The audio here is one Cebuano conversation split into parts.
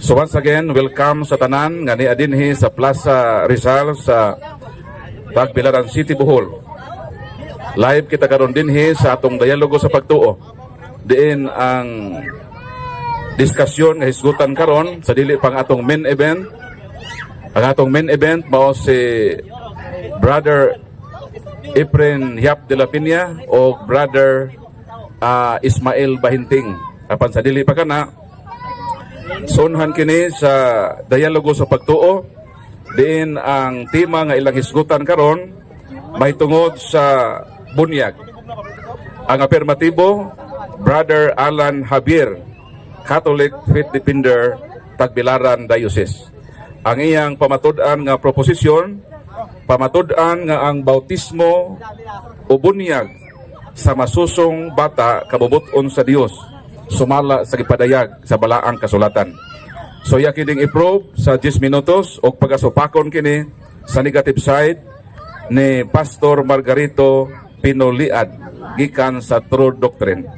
So once again, welcome sa tanan nga nia dinhi sa Plaza Rizal sa Tagbilaran City, Bohol. Live kita karon dinhi sa atong Dialogo sa Pagtuo. Diin ang diskusyon nga hisgutan karon sa dili pang atong main event. Ang atong main event mao si Brother Efren Yap de la Peña o Brother Ismael Bahinting. Apan sa dili pa kana, sunhan kini sa Dialogo sa Pagtuo, diin ang tema nga ilang hisgutan karon mahitungod sa bunyag. Ang apermatibo, Brother Alan Javier, Catholic Faith Defender, Tagbilaran Diocese. Ang iyang pamatud-an nga proposisyon, pamatud-an nga ang bautismo o bunyag sa masusong bata kabubuton sa Dios sumala sa gipadayag sa balaang kasulatan. So iya kining i-prove sa 10 minutos og pagasupakon kini sa negative side ni Pastor Margarito Pinoliad gikan sa True Doctrine.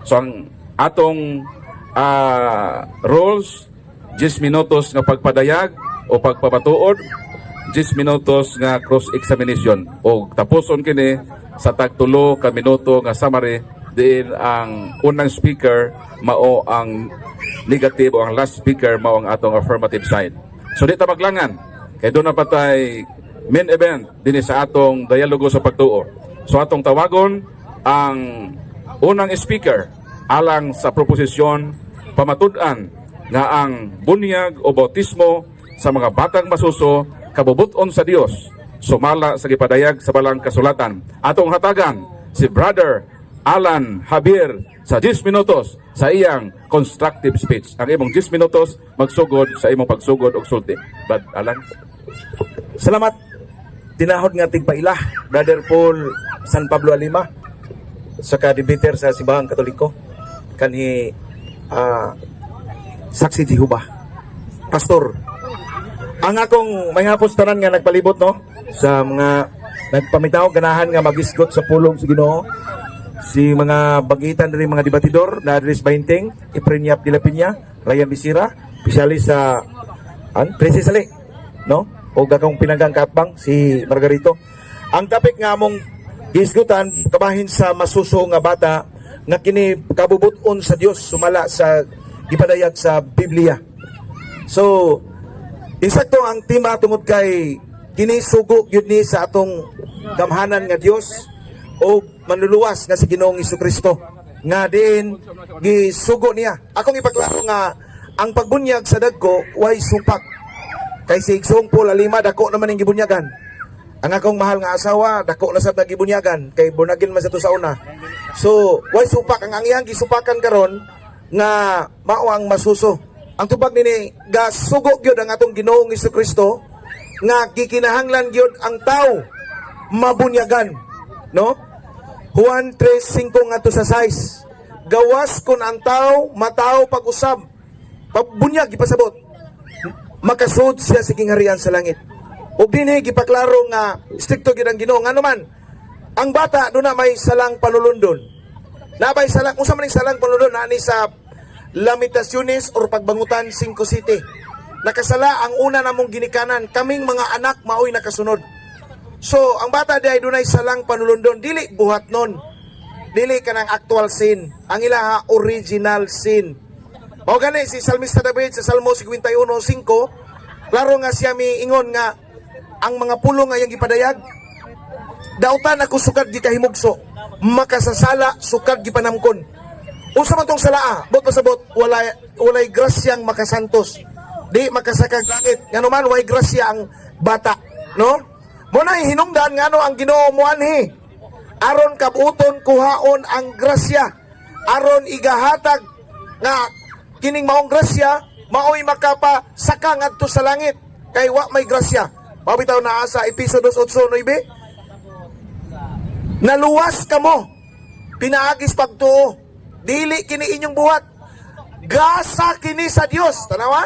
So ang atong rules, 10 minutos nga pagpadayag o pagpamatuod, 10 minutos nga cross-examination o tapuson kini sa tagtulo ka minuto nga summary, diin ang unang speaker mao ang negative o ang last speaker mao ang atong affirmative side. So di ta maglangan kay duna pa tay main event dinhi sa atong Dialogo sa Pagtuo. So atong tawagon ang unang speaker alang sa proposisyon pamatud-an nga ang bunyag o bautismo sa mga batang masuso kabubuton sa Dios sumala sa gipadayag sa balang kasulatan. Atong hatagan si Brother Alan Javier sa 10 minutos sa iyang constructive speech. Ang imong 10 minutos magsugod sa imong pagsugod og sulti. Brad Alan. Salamat, tinahod nga tigpaila, Brother Paul San Pablo Alima, sa ka-debater sa Simbahang Katoliko, kanhi Saksi Jehovah. Pastor, ang akong may hapos tanan nga nagpalibot, no, sa mga nagpamitaw, ganahan nga magisgot sa pulong sa Ginoo, si mga bagitan diri, mga debatidor na Andres Bahinting, Efren Yap de la Peña, Ryan Bisira, pisali sa an Presi Sali, no? O akong pinanggang kapbang si Margarito. Ang topic nga among gisgutan kabahin sa masuso nga bata nga kini kabubuton sa Dios sumala sa gipadayag sa Biblia. So, insakto ang tema tungod kay kini sugo gyud ni sa atong gamhanan nga Dios o manluluwas nga si Ginoong Kristo nga diin gisugo niya. Akong ipaklaro nga ang pagbunyag sa dagko way supak. Kay si Igsoong Paul Alima, dako naman ang gibunyagan. Ang akong mahal nga asawa, dako na sad gibunyagan kay bunagin man sa to sa una. So, way supak ang iyang gisupakan karon nga mao ang masuso. Ang tubag nini, gasugo gyud ang atong Ginoong Kristo nga gikinahanglan gyud ang tao mabunyagan, no? Juan 3:5 ngadto sa 6. Gawas kun ang tao matawo pag-usab, pagbunyag gipasabot, makasud siya sa gingharian sa langit. Ug dinhi gipaklaro nga strikto gyud ang Ginoo, ngano man ang bata duna may salang panulundon. Nabay salang, unsa man ning salang panulundon ani sa Lamentaciones or Pagbangutan 5 City. Nakasala ang una namong ginikanan, kaming mga anak maoy nakasunod. So, ang bata diay dunay salang panulundon, dili buhat nun. Dili kanang actual sin. Ang ilaha, original sin. Mao gani si Salmista David sa Salmo 51:5, klaro nga siya miingon nga ang mga pulong nga iyang gipadayag, "Dautan ako sukad gikahimugso, makasasala sukad gipanamkon." Unsa man tong salaa? Bot pasabot, walay grasyang makasantos. Di makasakag langit. Ngano man way grasya ang bata, no? Mo na hinungdan ngano ang Ginoo moanhi. Aron kabuton kuhaon ang grasya. Aron igahatag nga kining maong grasya maoy makapasaka ngadto sa langit kay wa may grasya. Mao bitaw naa sa Epeso 2:8-9. Naluwas kamo pinaagis pagtuo. Dili kini inyong buhat. Gasa kini sa Dios. Tanawa?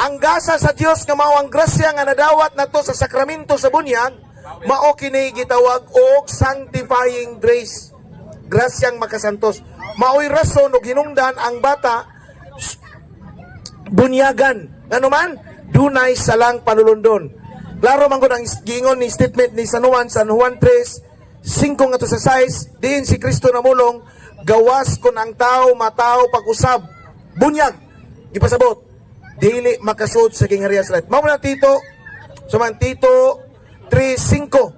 Ang gasa sa Dios nga mao ang grasya nga nadawat nato sa sakramento sa bunyag, mao kini gitawag og sanctifying grace. Grasyang makasantos. Maoy rason og hinungdan ang bata Bunyagan. Ngano man, dunay salang panulundon. Klaro man gud ang giingon ni statement ni San Juan, San Juan 3, 5 ngadto sa 6, diin si Kristo namulong, gawas kon ang tao matawo pag-usab, bunyag, gipasabot, dili makasud sa gingharian sa langit. Mao na Tito, suman Tito 3:5.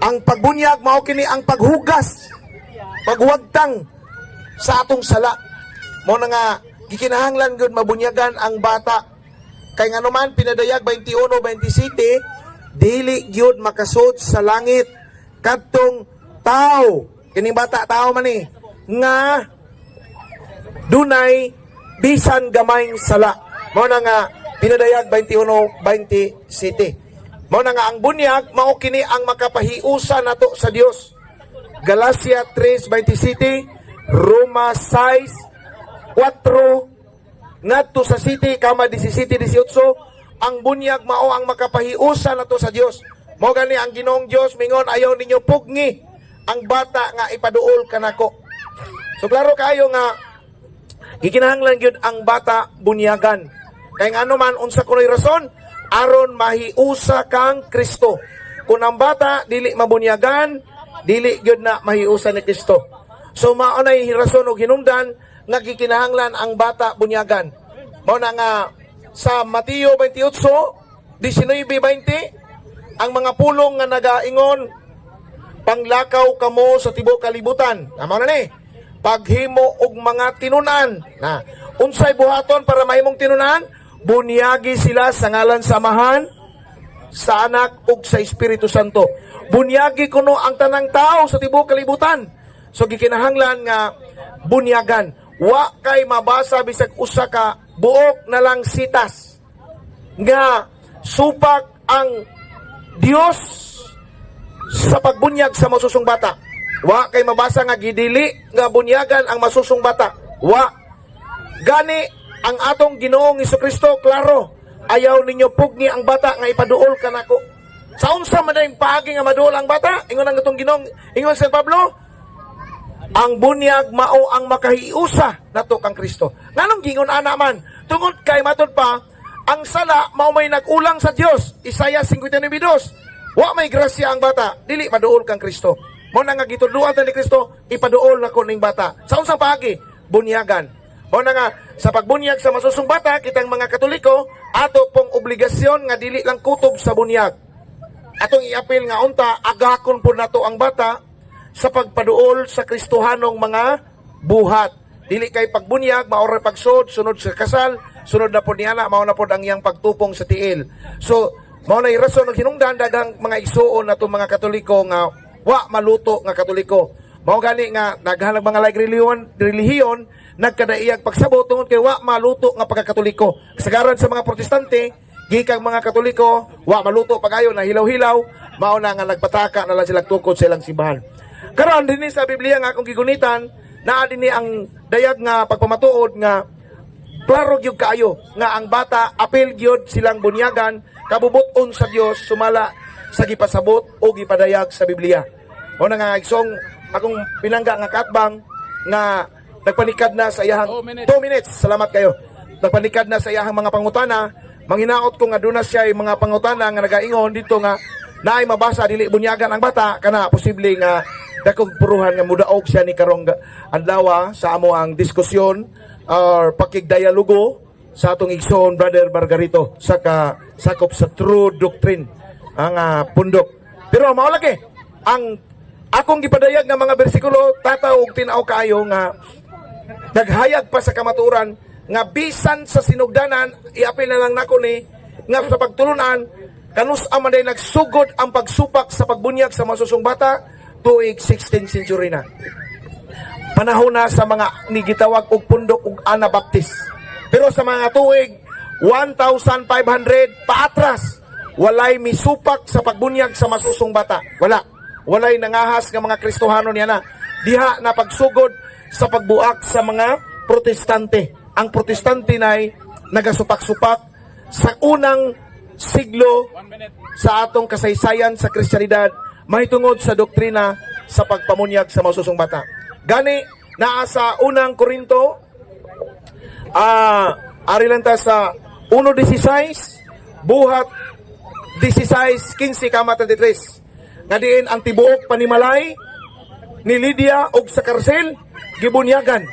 Ang pagbunyag mao kini ang paghugas, pagwagtang sa atong sala. Mao na nga gikinahanglan gyud mabunyagan ang bata. Kay ngano man, pinadayag 21:27, dili gyud makasud sa langit kadtong tao, kining bata tao man ni nga dunay bisan gamayng sala. Mao na nga pinadayag 21:27. Mao na nga ang bunyag mao kini ang makapahiusa nato sa Dios. Galacia 3:27, Roma 6:4 ngadto sa 7 kama 17:18, ang bunyag mao ang makapahiusa nato sa Dios. Mao gani ang Ginoong Dios mingon, "Ayaw ninyo pugngi ang bata nga ipaduol kanako." So klaro kaayo nga gikinahanglan gyud ang bata bunyagan. Kay ngano man, unsa kunoy rason? Aron mahiusa kang Kristo. Kung ang bata dili mabunyagan, dili gyud na mahiusa ni Kristo. So mao nay rason og hinungdan nga gikinahanglan ang bata bunyagan. Mao na nga sa Mateo 28, 19, 20, ang mga pulong nga nagaingon, "Panglakaw kamo sa tibuok kalibutan." Tama na ni. Paghimo og mga tinunan. Na, unsay buhaton para mahimong tinunan? Bunyagi sila sa ngalan sa Amahan, sa Anak ug sa Espiritu Santo. Bunyagi kuno ang tanang tao sa tibuok kalibutan. So gikinahanglan nga bunyagan. Wa kay mabasa bisag usa ka buok na lang sitas nga supak ang Dios sa pagbunyag sa masusong bata. Wa kay mabasa nga gidili nga bunyagan ang masusong bata. Wa. Gani ang atong Ginoong Kristo klaro, "Ayaw ninyo pugni ang bata nga ipaduol kanako." Sa unsa man yung paagi nga maduol ang bata? Ingon ang atong Ginoong, ingon San Pablo, ang bunyag mao ang makahiusa nato kang Kristo. Nganong gingon ana man? Tungod kay matud pa, ang sala mao may nag-ulang sa Dios. Isaiah 59:2. Wa may grasya ang bata, dili maduol kang Kristo. Mao na nga gitudloan ta ni Kristo, ipaduol nako ning bata. Sa unsang paagi? Bunyagan. Mao na nga sa pagbunyag sa masusong bata, kitang mga Katoliko, ato pong obligasyon nga dili lang kutob sa bunyag. Atong iapil nga unta agakon po nato ang bata sa pagpaduol sa Kristohanong mga buhat. Dili kay pagbunyag, mao ra pagsud, sunod sa kasal, sunod na pod niya na, mao na pod ang iyang pagtupong sa tiil. So, mao na rason ng hinungdan daghang mga igsuon nato mga Katoliko nga wa maluto nga Katoliko. Mao gani nga daghan ng mga like relihiyon nagkadaiyag pagsabot tungod kay wa maluto nga pagkakatoliko. Kasagaran sa mga Protestante, gikang mga Katoliko, wa maluto pagayo na hilaw-hilaw, mao na nga nagpataka na lang sila tukod sa ilang simbahan. Karon dinhi sa Biblia nga akong gigunitan, naa dinhi ang dayag nga pagpamatuod nga klaro gyud kaayo nga ang bata apil gyud silang bunyagan kabubut-on sa Dios sumala sa gipasabot o gipadayag sa Biblia. O na nga igsoong akong pinangga nga katbang nga nagpanikad na sa iyahang 2 minutes. 2 minutes. Salamat kayo. Nagpanikad na sa iyahang mga pangutana. Manghinaot ko nga duna siya mga pangutana nga nagaingon dito nga naay mabasa dili bunyagan ang bata kana, posible nga dakong puruhan nga mudaog siya ni karong adlaw sa amo ang diskusyon or pakigdialogo sa atong igsoon Brother Margarito sa ka sakop sa True Doctrine ang pundok. Pero mao lagi ang akong gipadayag nga mga bersikulo, tataw og tin-aw kaayo nga naghayag pa sa kamatuoran nga bisan sa sinugdanan, iapil na lang nako ni nga sa pagtulunan kanus man day nagsugod ang pagsupak sa pagbunyag sa masusong bata, tuig 16th century na, panahon na sa mga ni gitawag og pundok og Anabaptist. Pero sa mga tuig 1500 paatras, walay misupak sa pagbunyag sa masusong bata. Wala. Walay nangahas nga mga Kristohano niya na. Diha na pagsugod sa pagbuak sa mga Protestante. Ang Protestante nay nagasupak-supak sa unang siglo 1 minute. Sa atong kasaysayan sa Kristiyanidad mahitungod sa doktrina sa pagpamunyag sa masusong bata. Gani naa sa Unang Korinto Ari lang ta sa 1:16, Buhat 16:15 kama 33. Nga diin ang tibuok panimalay ni Lydia og sa karsel gibunyagan,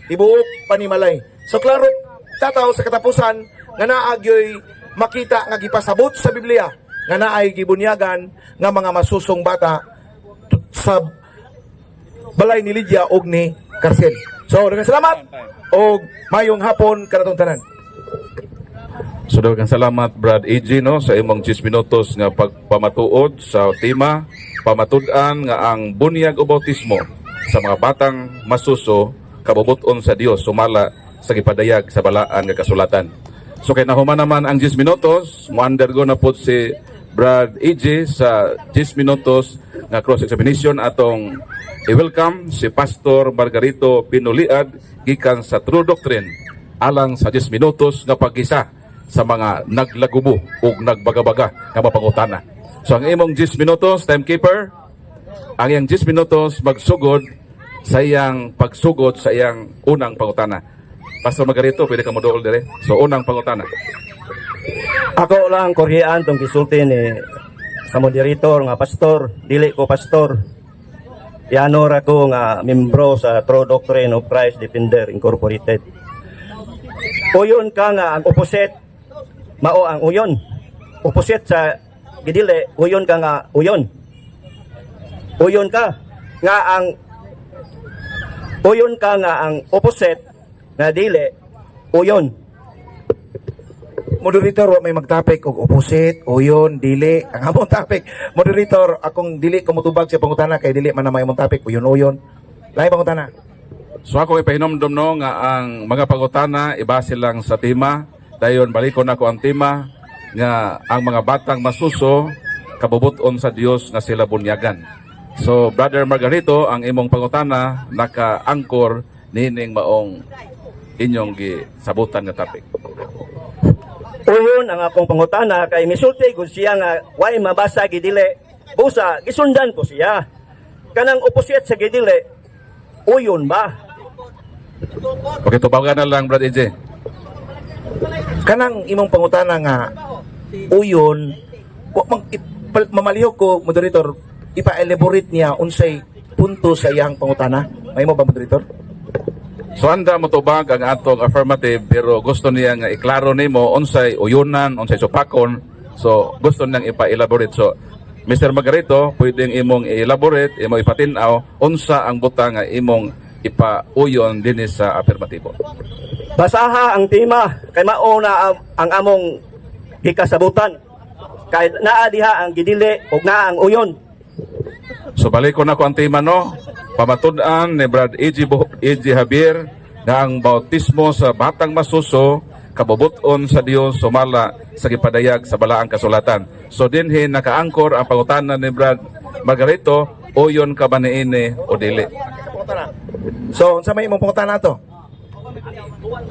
tibuok panimalay. So klaro tataw sa katapusan nga naa gyoy makita nga gipasabot sa Biblia nga naay gibunyagan nga mga masusong bata sa balay ni Lydia og ni Karsel. So daghang salamat og mayong hapon kanatong tanan. So daghang salamat, Brad AJ, no, sa imong 10 minutos nga pagpamatuod sa tema pamatud-an nga ang bunyag o bautismo sa mga batang masuso kabubut-on sa Dios sumala sa gipadayag sa balaan nga kasulatan. So kay nahuman naman ang 10 minutos, mo-undergo na pod si Brad AJ sa 10 minutos nga cross examination. Atong i-welcome si Pastor Margarito Pinuliad gikan sa True Doctrine alang sa 10 minutos nga paggisa sa mga naglagubo ug nagbagabaga nga mapangutana. So ang imong 10 minutos, timekeeper, ang iyang 10 minutos magsugod sa iyang pagsugod sa iyang unang pangutana. Pastor Margarito, pwede ka mo duol dire. So unang pangutana. Ako lang korhian tong gisulti ni sa moderator nga pastor, dili ko pastor. Yanor ako nga membro sa True Doctrine of Christ Defender Incorporated. Uyon ka nga ang opposite mao ang uyon. Opposite sa gidili, uyon ka nga uyon. Uyon ka nga ang uyon ka nga ang opposite nga dili uyon. Moderator, wa may magtopic og opposite, uyon, dili. Ang among topic, moderator, akong dili ko motubag sa pangutana kay dili man na may among topic, uyon-uyon. Lahi pangutana. So ako ipahinomdom, no, nga ang mga pangutana ibase lang sa tema. Dayon balikon nako ang tema nga ang mga batang masuso kabubuton sa Dios nga sila bunyagan. So Brother Margarito, ang imong pangutana naka-angkor nining maong inyong gisabutan nga topic. Uyon ang akong pangutana kay misulti gud siya nga way mabasa gidili. Busa gisundan ko siya. Kanang opposite sa gidili, uyon ba? Okay, tubagan na lang, Brad AJ. Kanang imong pangutana nga uyon, wa mang mamalihok ko, moderator, ipa-elaborate niya unsay punto sa iyang pangutana. May mo ba, moderator? So anda mo tubag ang atong affirmative pero gusto niya nga iklaro nimo unsay uyunan, unsay supakon. So gusto niyang ipa-elaborate. So Mr. Margarito, pwedeng imong i-elaborate, imong ipatin-aw unsa ang butang nga imong ipauyon dinhi sa affirmatibo. Basaha ang tema kay mao na ang among gikasabutan. Kay naa diha ang gidili ug naa ang uyon. So balikon nako ang tema, no. Pamatud-an ni Brad AJ, AJ Javier nga ang bautismo sa batang masuso kabubuton sa Dios sumala sa gipadayag sa balaang kasulatan. So dinhi nakaangkor ang pangutana ni Brad Margarito, uyon ka ba niini o dili? So unsa may imong pangutana to?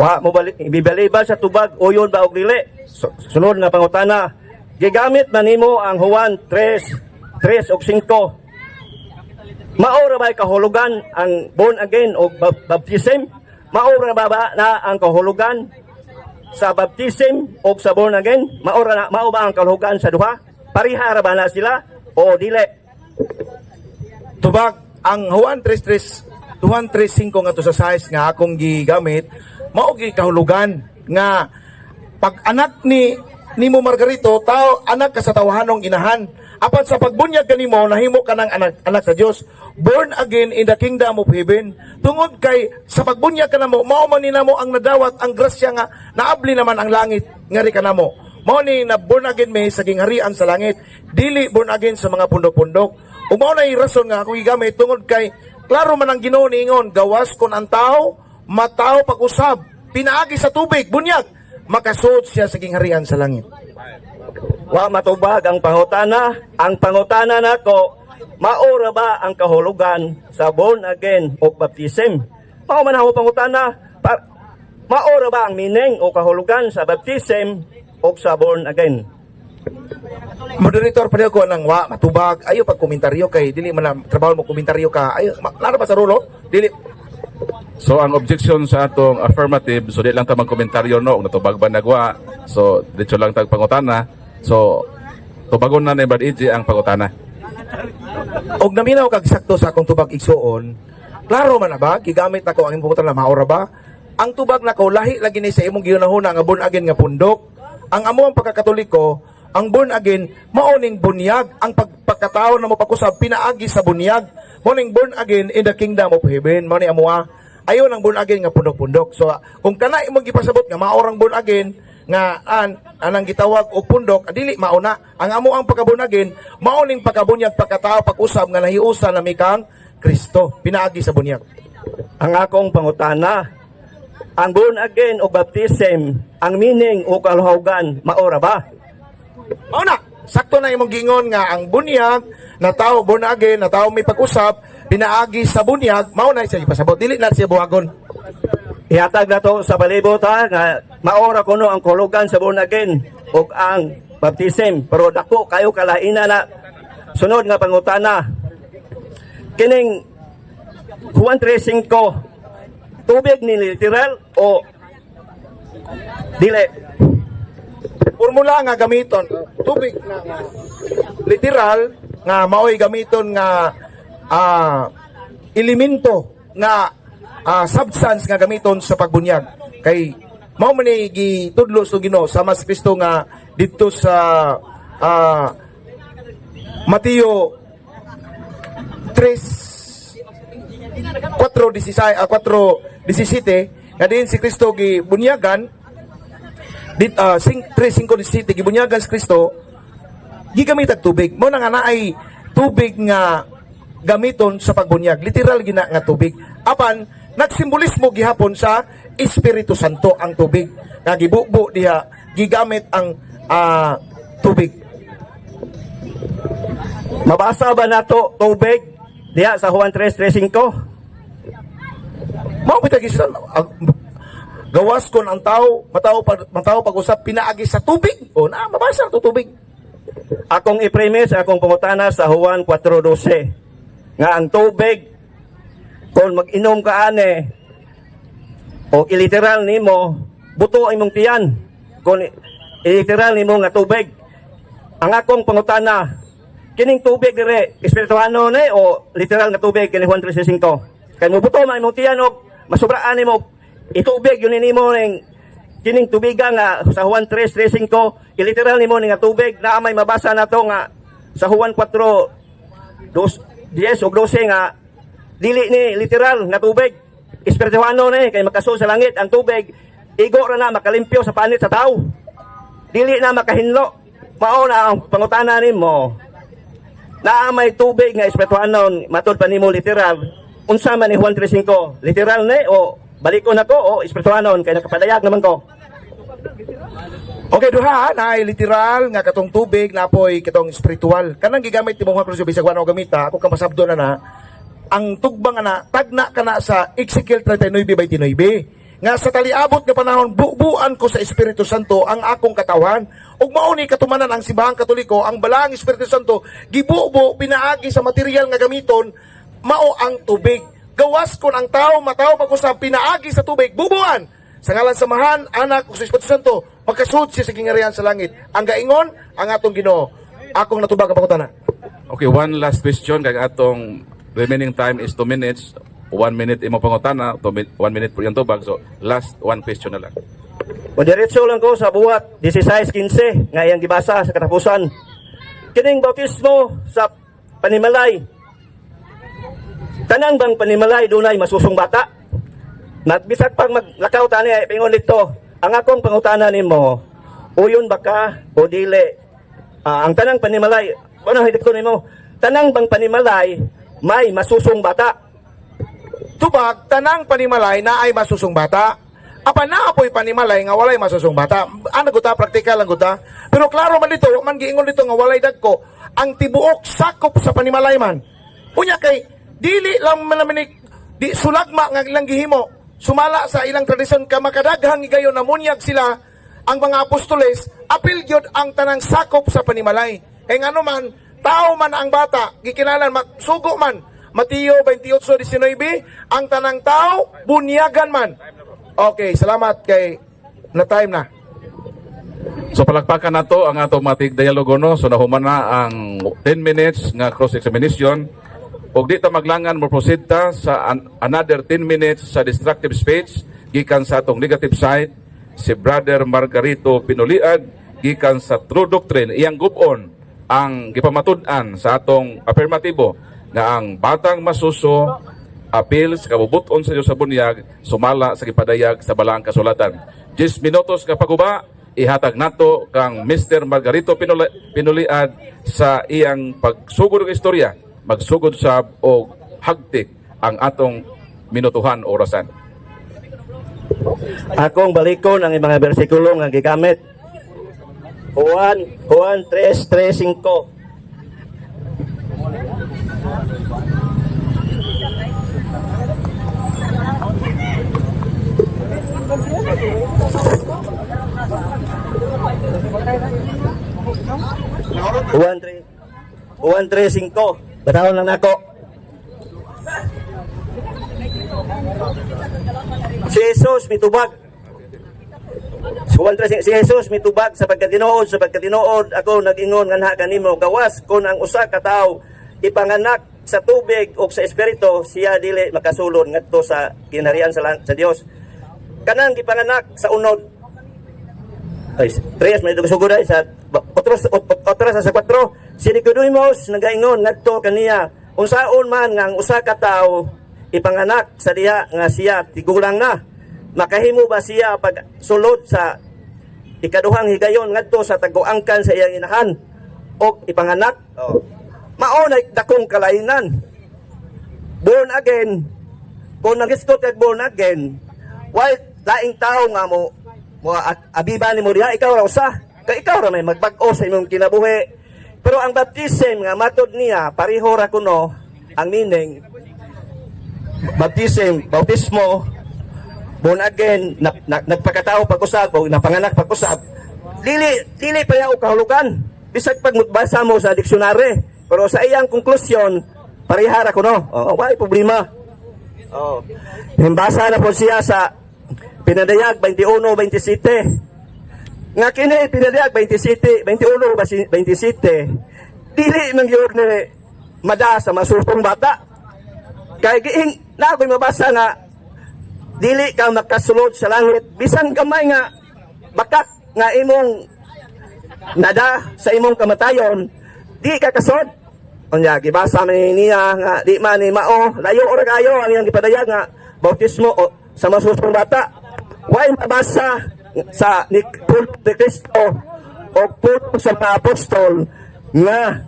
Wa mo balik ibibalibal sa tubag, uyon ba og dili? So, sunod nga pangutana. Gigamit man nimo ang Juan 3 3 ug 5. Mao ra ba'y kahulugan ang born again o baptism? Mao ra ba na ang kahulugan sa baptism o sa born again? Mao ra na, mao ba ang kahulugan sa duha? Pareha ra ba na sila o dili? Tubag ang Juan 3:3, Juan 3:5 nga to sa size nga akong gigamit, mao gi kahulugan nga pag anak ni nimo, Margarito, tao anak ka sa tawhanong inahan, apan sa pagbunyag kanimo nahimo ka ng anak, anak sa Dios, born again in the kingdom of heaven, tungod kay sa pagbunyag kanamo mao man ni namo ang nadawat ang grasya nga naabli naman ang langit ngari kanamo. Mao ni na born again mi sa gingharian sa langit, dili born again sa mga pundok-pundok. Ug mao na rason nga akong gigamit tungod kay klaro man ang Ginoo niingon, gawas kon ang tao matawo pag-usab pinaagi sa tubig bunyag, makasuod siya sa gingharian sa langit. Wa matubag ang pangutana. Ang pangutana nako, mao ra ba ang kahulugan sa born again o baptism? Mao man ako pangutana. Mao ra ba ang meaning o kahulugan sa baptism o sa born again? Moderator, pareho ko nang wa matubag. Ayo pag komentaryo kay dili man na trabaho mo komentaryo ka. Ayo laro pa sa rulo. Dili. So ang objection sa atong affirmative, so di lang ta magkomentaryo, no, kung natubag ba nagwa. So diretso lang tag pangutana. So tubagon na ni Brad EJ ang pangutana. Og naminaw kag sakto sa akong tubag, igsuon, klaro man na ba, gigamit nako ang imong pangutana, maura ba? Ang tubag nako lahi lagi ni sa imong gihunahuna nga born again nga pundok. Ang amo ang pagkakatoliko, ang born again mao ning bunyag, ang pagkatao na mo pag-usab pinaagi sa bunyag. Mao ning born again in the kingdom of heaven, mao ni amoa. Ayon ang born again nga pundok-pundok. So kung kana imong gipasabot nga maorang born again nga an anang gitawag og pundok, dili mao na. Ang amo ang pagka-born again mao ning pagkabunyag, pagkatao pag-usab nga nahiusa na mikang Kristo pinaagi sa bunyag. Ang akong pangutana, ang born again o baptism, ang meaning o kaluhawgan, maora ba? Mao na, sakto na imong gingon nga ang bunyag na tao, born again na tao may pag-usab pinaagi sa bunyag, mao na siya ipasabot, dili na siya buhagon. Ihatag na to sa palibot ha, nga maora kuno ang kahulugan sa born again o ang baptism, pero dako kayo kalaina na. Sunod nga pangutana, kining Juan 3:5, tubig ni literal o dili? Formula nga gamiton tubig na nga literal nga maoy gamiton nga elemento nga substance nga gamiton sa pagbunyag kay mao man ni gitudlo sa Ginoo sama si Kristo nga didto sa Mateo 3 4:16, 4:17 nga diin si Kristo gibunyagan dit, 3 5 17, gibunyagan si Kristo gigamit ang tubig. Mo na nga naay tubig nga gamiton sa pagbunyag, literal gina nga tubig, apan nagsimbolismo gihapon sa Espiritu Santo ang tubig nga gibubo diha, gigamit ang tubig. Mabasa ba nato tubig diha sa Juan 3:35? Mao bitaw gisulatan, gawas kon ang tao matawo pag matawo pag-usab pinaagi sa tubig, o na mabasa to tubig. Akong i-premise akong pangutana sa Juan 4:12 nga ang tubig, kung mag-inom ka ane o iliteral nimo, buto ang imong tiyan kung iliteral nimo nga tubig. Ang akong pangutana, kining tubig dire, espirituhano ni o literal nga tubig kini Juan 3:5? Kay mobuto man imong tiyan og masubraan nimo itubig yun nimo ning kining tubiga nga sa Juan 3:35, iliteral nimo ni nga tubig na may mabasa nato nga sa Juan 4 dos, 10 o 12 nga dili ni literal nga tubig, espirituhano ni, kay makasul sa langit ang tubig, igo ra na makalimpyo sa panit sa tao, dili na makahinlo. Mao na ang pangutana nimo, naa may tubig nga espirituhanon, matud pa nimo literal. Unsa man ni Juan 3:5, literal ni o balikon nako o espirituhanon, kay nakapadayag naman ko? Okay, duha na ay literal nga katong tubig, napoy katong spiritual. Kanang gigamit nimo nga krusyo, bisag wala ko gamita, ako kang masabdo na na ang tugbang ana tagna kana sa Ezekiel 39:29 nga sa taliabot nga panahon bubuan ko sa Espiritu Santo ang akong katawan. Ug mao ni katumanan ang simbahang Katoliko, ang balaang Espiritu Santo gibubo pinaagi sa material nga gamiton mao ang tubig. Gawas kon ang tao matawo pag-usab pinaagi sa tubig, bubuan sa ngalan sa Amahan, Anak, ug sa Espiritu Santo, magkasud siya sa gingarian sa langit. Ang gaingon, ang atong Ginoo. Akong natubag ang pangutana. Okay, one last question kay atong remaining time is 2 minutes. 1 minute imo pangutana, 1 minute po yung tubag. So last one question na lang. Modiretso lang ko sa Buhat 16:15 nga iyang gibasa sa katapusan. Kining bautismo sa panimalay. Tanang bang panimalay dunay masusong bata? Nagbisag pag maglakaw tani ay pingon dito. Ang akong pangutana nimo, uyon ba ka o dili? Ah, ang tanang panimalay, ano hindi ko nimo? Tanang bang panimalay may masusong bata? Tubag, tanang panimalay na ay masusong bata. Apan naapoy panimalay nga walay masusong bata. Ano guta, praktikal ang guta. Pero klaro man dito, wa man giingon dito nga walay dagko. Ang tibuok sakop sa panimalay man. Unya kay, dili lang man naman di sulagma nga ilang gihimo. Sumala sa ilang tradisyon ka makadaghang higayon na munyag sila ang mga apostoles, apil gyud ang tanang sakop sa panimalay. Kay ngano man, tao man ang bata, gikinalan, sugo man, Mateo 28:19, ang tanang tao bunyagan man. Okay, salamat kay na time na. So palakpakan nato ang atong matig dialogo, no. So nahuman na ang 10 minutes nga cross examination. Ug di ta maglangan, mo proceed ta sa another 10 minutes sa destructive speech gikan sa atong negative side, si Brother Margarito Pinuliad gikan sa True Doctrine. Iyang gubon ang gipamatud-an sa atong affirmatibo nga ang batang masuso apil sa kabubuton sa Dios sa bunyag sumala sa gipadayag sa Balaang Kasulatan. 10 minutos nga paguba ihatag nato kang Mr. Margarito Pinuliad sa iyang pagsugod og istorya, magsugod sab og hagtik ang atong minutuhan orasan. Akong balikon ang mga bersikulo nga gigamit. Juan 3:3-5. Juan 3 Juan 3:5. Batahon lang nako. Si Jesus mitubag. Juan 3, si Jesus mitubag, Sa pagkatinuod ako nag-ingon nganha kanimo, gawas kon ang usa ka tawo ipanganak sa tubig ug sa espiritu, siya dili makasulod ngadto sa ginharian sa Dios. Kanang gipanganak sa unod ay tres may sugod ay sa otros otros sa kwatro. Si Nicodemus nagaingon ngadto kaniya, "Unsaon man nga ang usa ka tawo ipanganak sa diha nga siya tigulang na? Makahimo ba siya pag sulod sa ikaduhang higayon ngadto sa taguangkan sa iyang inahan og ipanganak?" Oh. Mao na dakong kalainan. Born again, kung nagisgot kag born again, why laing tao nga mo mo at abiba ni mo diha, ikaw ra usa kay ikaw ra may magbag-o sa imong kinabuhi. Pero ang baptism nga matod niya, pareho ra kuno ang meaning. Baptism, bautismo, born again, nagpakatao pag-usab o napanganak pag-usab, dili dili pa og kahulugan bisag pag basa mo sa diksyonary. Pero sa iyang konklusyon, parehara kuno. Oo, why problema. Oh. Himbasa na po siya sa Pinadayag 21:27. Nga kini Pinadayag 27, 21 27, dili man gyud ni mada sa masusong bata. Kay giing na ako'y mabasa nga dili ka makasulod sa langit bisan gamay nga bakak nga imong nada sa imong kamatayon, di ka kasod. Unya gibasa man niya nga di man ni mao, layo ora kayo ang iyang gipadayag nga bautismo o sa masusong bata. Way mabasa sa ni pulong ni Kristo o pulong sa mga apostol nga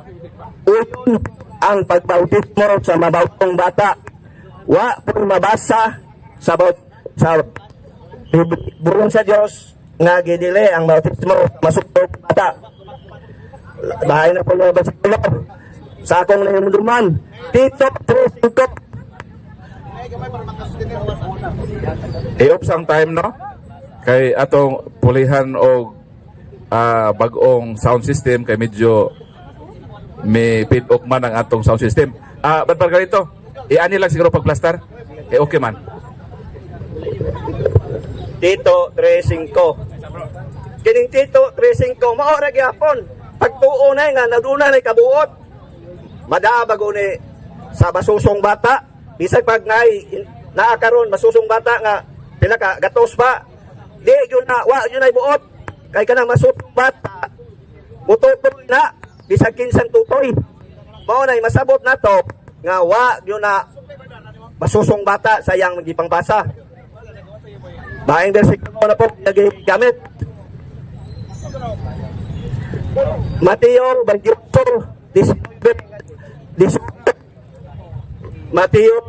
uyon ang pagbautismo sa mabautong bata. Wa po mabasa sa bulong sa Dios nga gidili ang bautismo masutong bata. Bahay na po mga bersikulo sa akong nahimduman. Tito 3:5. I-off ang time, no, kay atong pulihan og bag-ong sound system kay medyo may pid-ok man ang atong sound system. Ah, Brad Margarito, iani lang siguro pag-plastar. Eh, okay man. Tito 3:5. Kining Tito 3:5 mao ra gyapon. Pagtuo na nga naduna na kabuot. Madabago ni sa basusong bata, bisag pag nay naa karon masusong bata nga pila ka gatos pa. Di gyud na, wa gyud nay buot. Kay kanang masusong bata mututoy na bisag kinsang tutoy. Mao nay masabot nato nga wa gyud na masusong bata sa iyang gipangbasa. Baing bersikulo na po gamit. Mateo 28, 19, 18. Mateo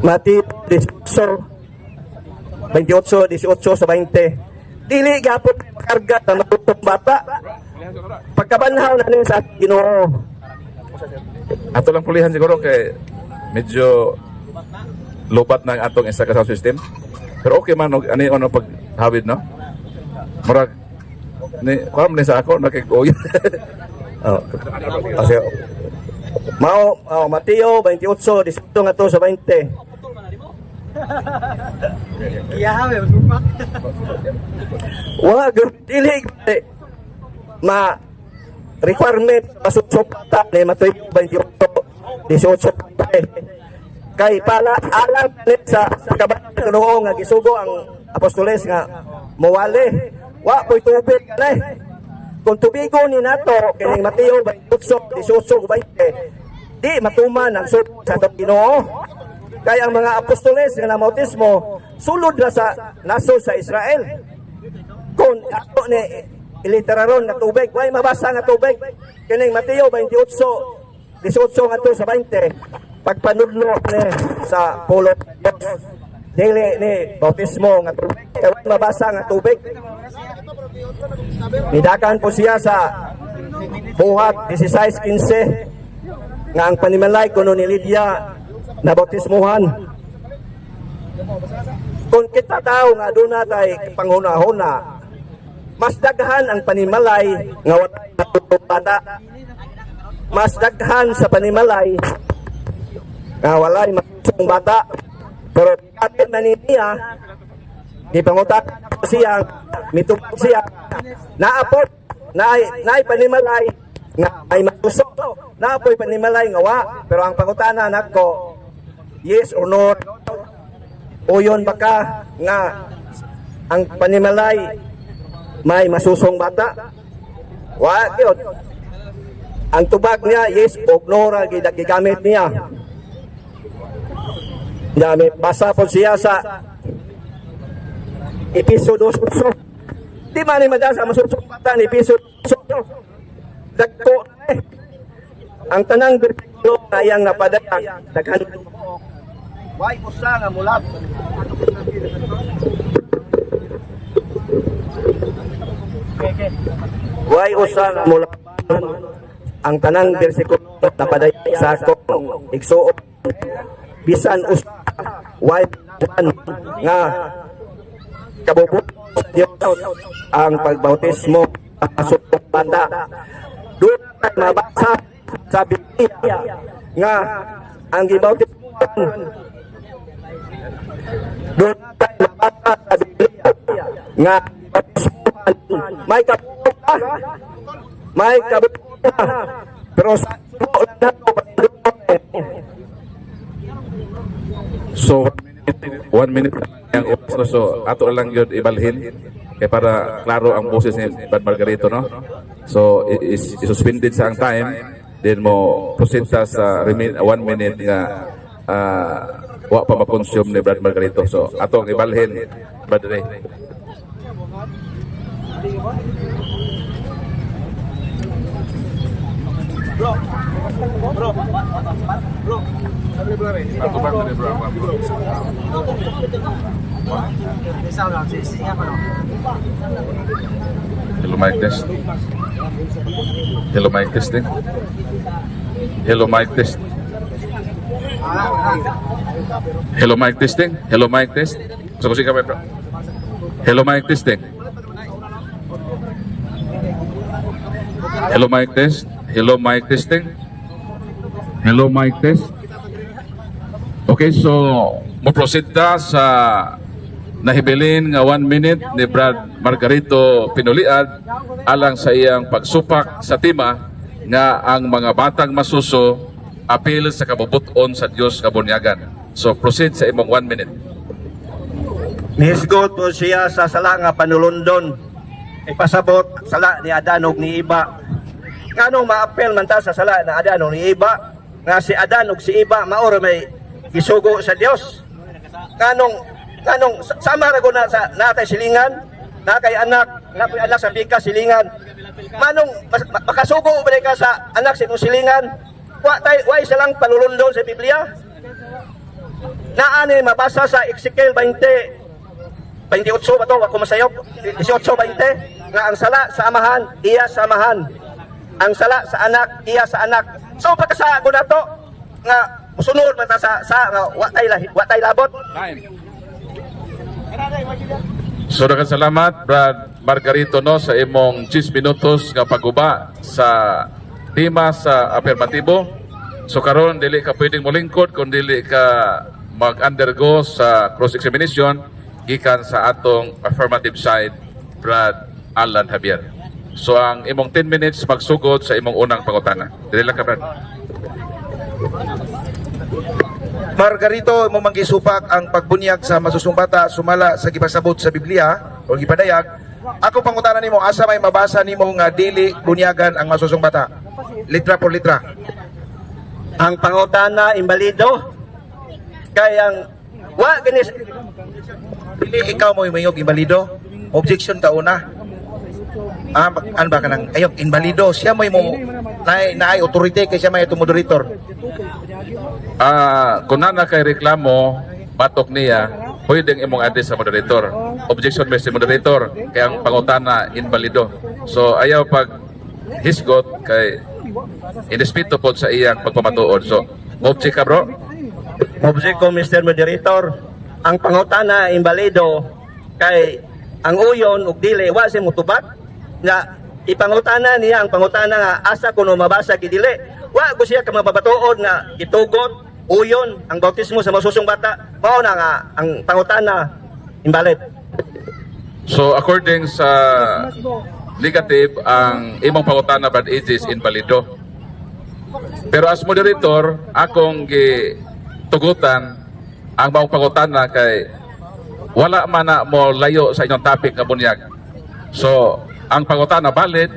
18, 28, 18 sa 20. Dili gapon karga na matutong bata. Pagkabanhaw na niya sa Ginoo. Ato lang pulihan siguro kay medyo lupat na ang atong isa ka sound system. Pero okay man og ani ano paghawid, no. Murag ni kuan man ni sa ako nakig-oy. Oh. Kasi Mao, oh, Mateo 28, 18 nga to sa 20. Wa dili ma requirement masusupata ni Mateo 28, 18, kay pala alam ni sa kabataan Ginoo nga gisugo ang apostoles nga mowali, wa po'y tubig na. Kung tubigo ni nato kining Mateo 28, 18, 20, di matuman ang sulod sa atong Ginoo, kay ang mga apostoles nga namautismo sulod ra sa nasod sa Israel. Kung ato ni iliteraron nga tubig, way mabasa nga tubig kining Mateo 28, 18 ngadto sa 20. Pagpanudlo ni sa pulong, dili ni bautismo nga tubig, kay way mabasa nga tubig. Nidakan po siya sa Buhat 16:15 nga ang panimalay kuno ni Lydia na bautismuhan. Kung kita tao nga aduna tay panghuna-huna, mas daghan ang panimalay nga walay bata. Mas daghan sa panimalay nga walay matusong bata. Pero atin man niya, gipangutak siya, mitubag siya, naapot, naay, naay panimalay nga ay matusok, naapoy panimalay nga wa. Pero ang pangutana nako, yes or no, uyon ba ka nga ang panimalay may masusong bata? Wa gyud. Ang tubag niya, yes o no ra gigamit niya. Dami basa po siya sa Episo 2:8. Di man ni madasa masusong bata ni Episo 2:8. Dagko eh. Ang tanang bersikulo na iyang napadayag, daghan. Way usa nga mulab. Way usa nga mulab ang tanang bersikulo napadayag sa akong igsuon. Bisan usa, way nga kabubut sa Diyos ang pagbautismo sa bata. Doon ay mabasa sa Biblia nga ang gibautismo, doon ay mabasa sa Biblia nga may kabubutan, may kabubutan, pero sa So, 1 minute ang oras, no? So, ato lang yun ibalhin kay para klaro ang boses ni Brad Margarito, no? So, is suspended sa ang time, then mo proceed ta sa remain, 1 minute nga wa pa ma-consume ni Brad Margarito. So, ato ang ibalhin, Brad Ray. Hello, mic test. Hello, mic testing. Hello, mic test. Hello, mic testing. Hello, mic test. So, kasi kami, bro. Hello, mic testing. Hello, mic test. Hello, mic testing. Hello, mic test. Okay, so mo proceed ta sa nahibilin nga 1 minute ni Brad Margarito Pinuliad alang sa iyang pagsupak sa tema nga ang mga batang masuso apil sa kabubuton sa Dios nga bunyagan. So proceed sa imong 1 minute. Nihisgot po siya sa sala nga panulundon. Ipasabot sala ni Adan ug ni Iba. Nganong maapel man ta sa sala na Adan ug ni Iba? Nga si Adan ug si Iba mao ra may gisugo sa Dios. Nganong sama ra na sa natay silingan, na kay anak, na koy anak sa bika silingan. Manong makasugo ba ka sa anak sa imong silingan? Wa tay wa isa lang panulundon sa Biblia. Naani mabasa sa Ezekiel 20 28 ba to? Ako masayop. 18, 20. Nga ang sala sa amahan, iya sa amahan. Ang sala sa anak, iya sa anak. So pagkasago na to, nga musunod man ta sa nga wa tay labot. So daghang salamat, Brad Margarito, no, sa imong 10 minutos nga pagguba sa tema sa apermatibo. So karon dili ka pwedeng molingkod kung dili ka mag-undergo sa cross-examination gikan sa atong affirmative side, Brad Alan Javier. So ang imong 10 minutes magsugod sa imong unang pangutana. Dili lang ka, Brad. Margarito, mo manggisupak ang pagbunyag sa masusong bata sumala sa gipasabot sa Biblia o gipadayag. Ako pangutana nimo, asa may mabasa nimo nga dili bunyagan ang masusong bata? Litra por litra. Ang pangutana imbalido. Kay ang wa gani Dili ikaw mo mayog imbalido. Objection ta una. Ah, ano ba kanang ayok inbalido siya mo mo naay naay authority kay siya may ato moderator. Ah, kung na kay reklamo batok niya, pwedeng imong address sa moderator. Objection, Mr. Moderator, kay ang pangutana inbalido. So ayaw pag hisgot kay irespeto pod sa iyang pagpamatuod. So, object ka, bro? Object ko, Mr. Moderator. Ang pangutana imbalido kay ang uyon ug dili wa siya mutubag na ipangutana niya ang pangutana nga asa kuno mabasa gidili. Wa ko siya ka mababatuod nga gitugot uyon ang bautismo sa masusong bata. Mao na nga ang pangutana invalid. So according sa negative, ang imong pangutana, Brad Aegis, inbalido. Pero as moderator, akong gitugutan ang maong pangutana kay wala man na mo layo sa inyong topic nga bunyag. So, ang pangutana valid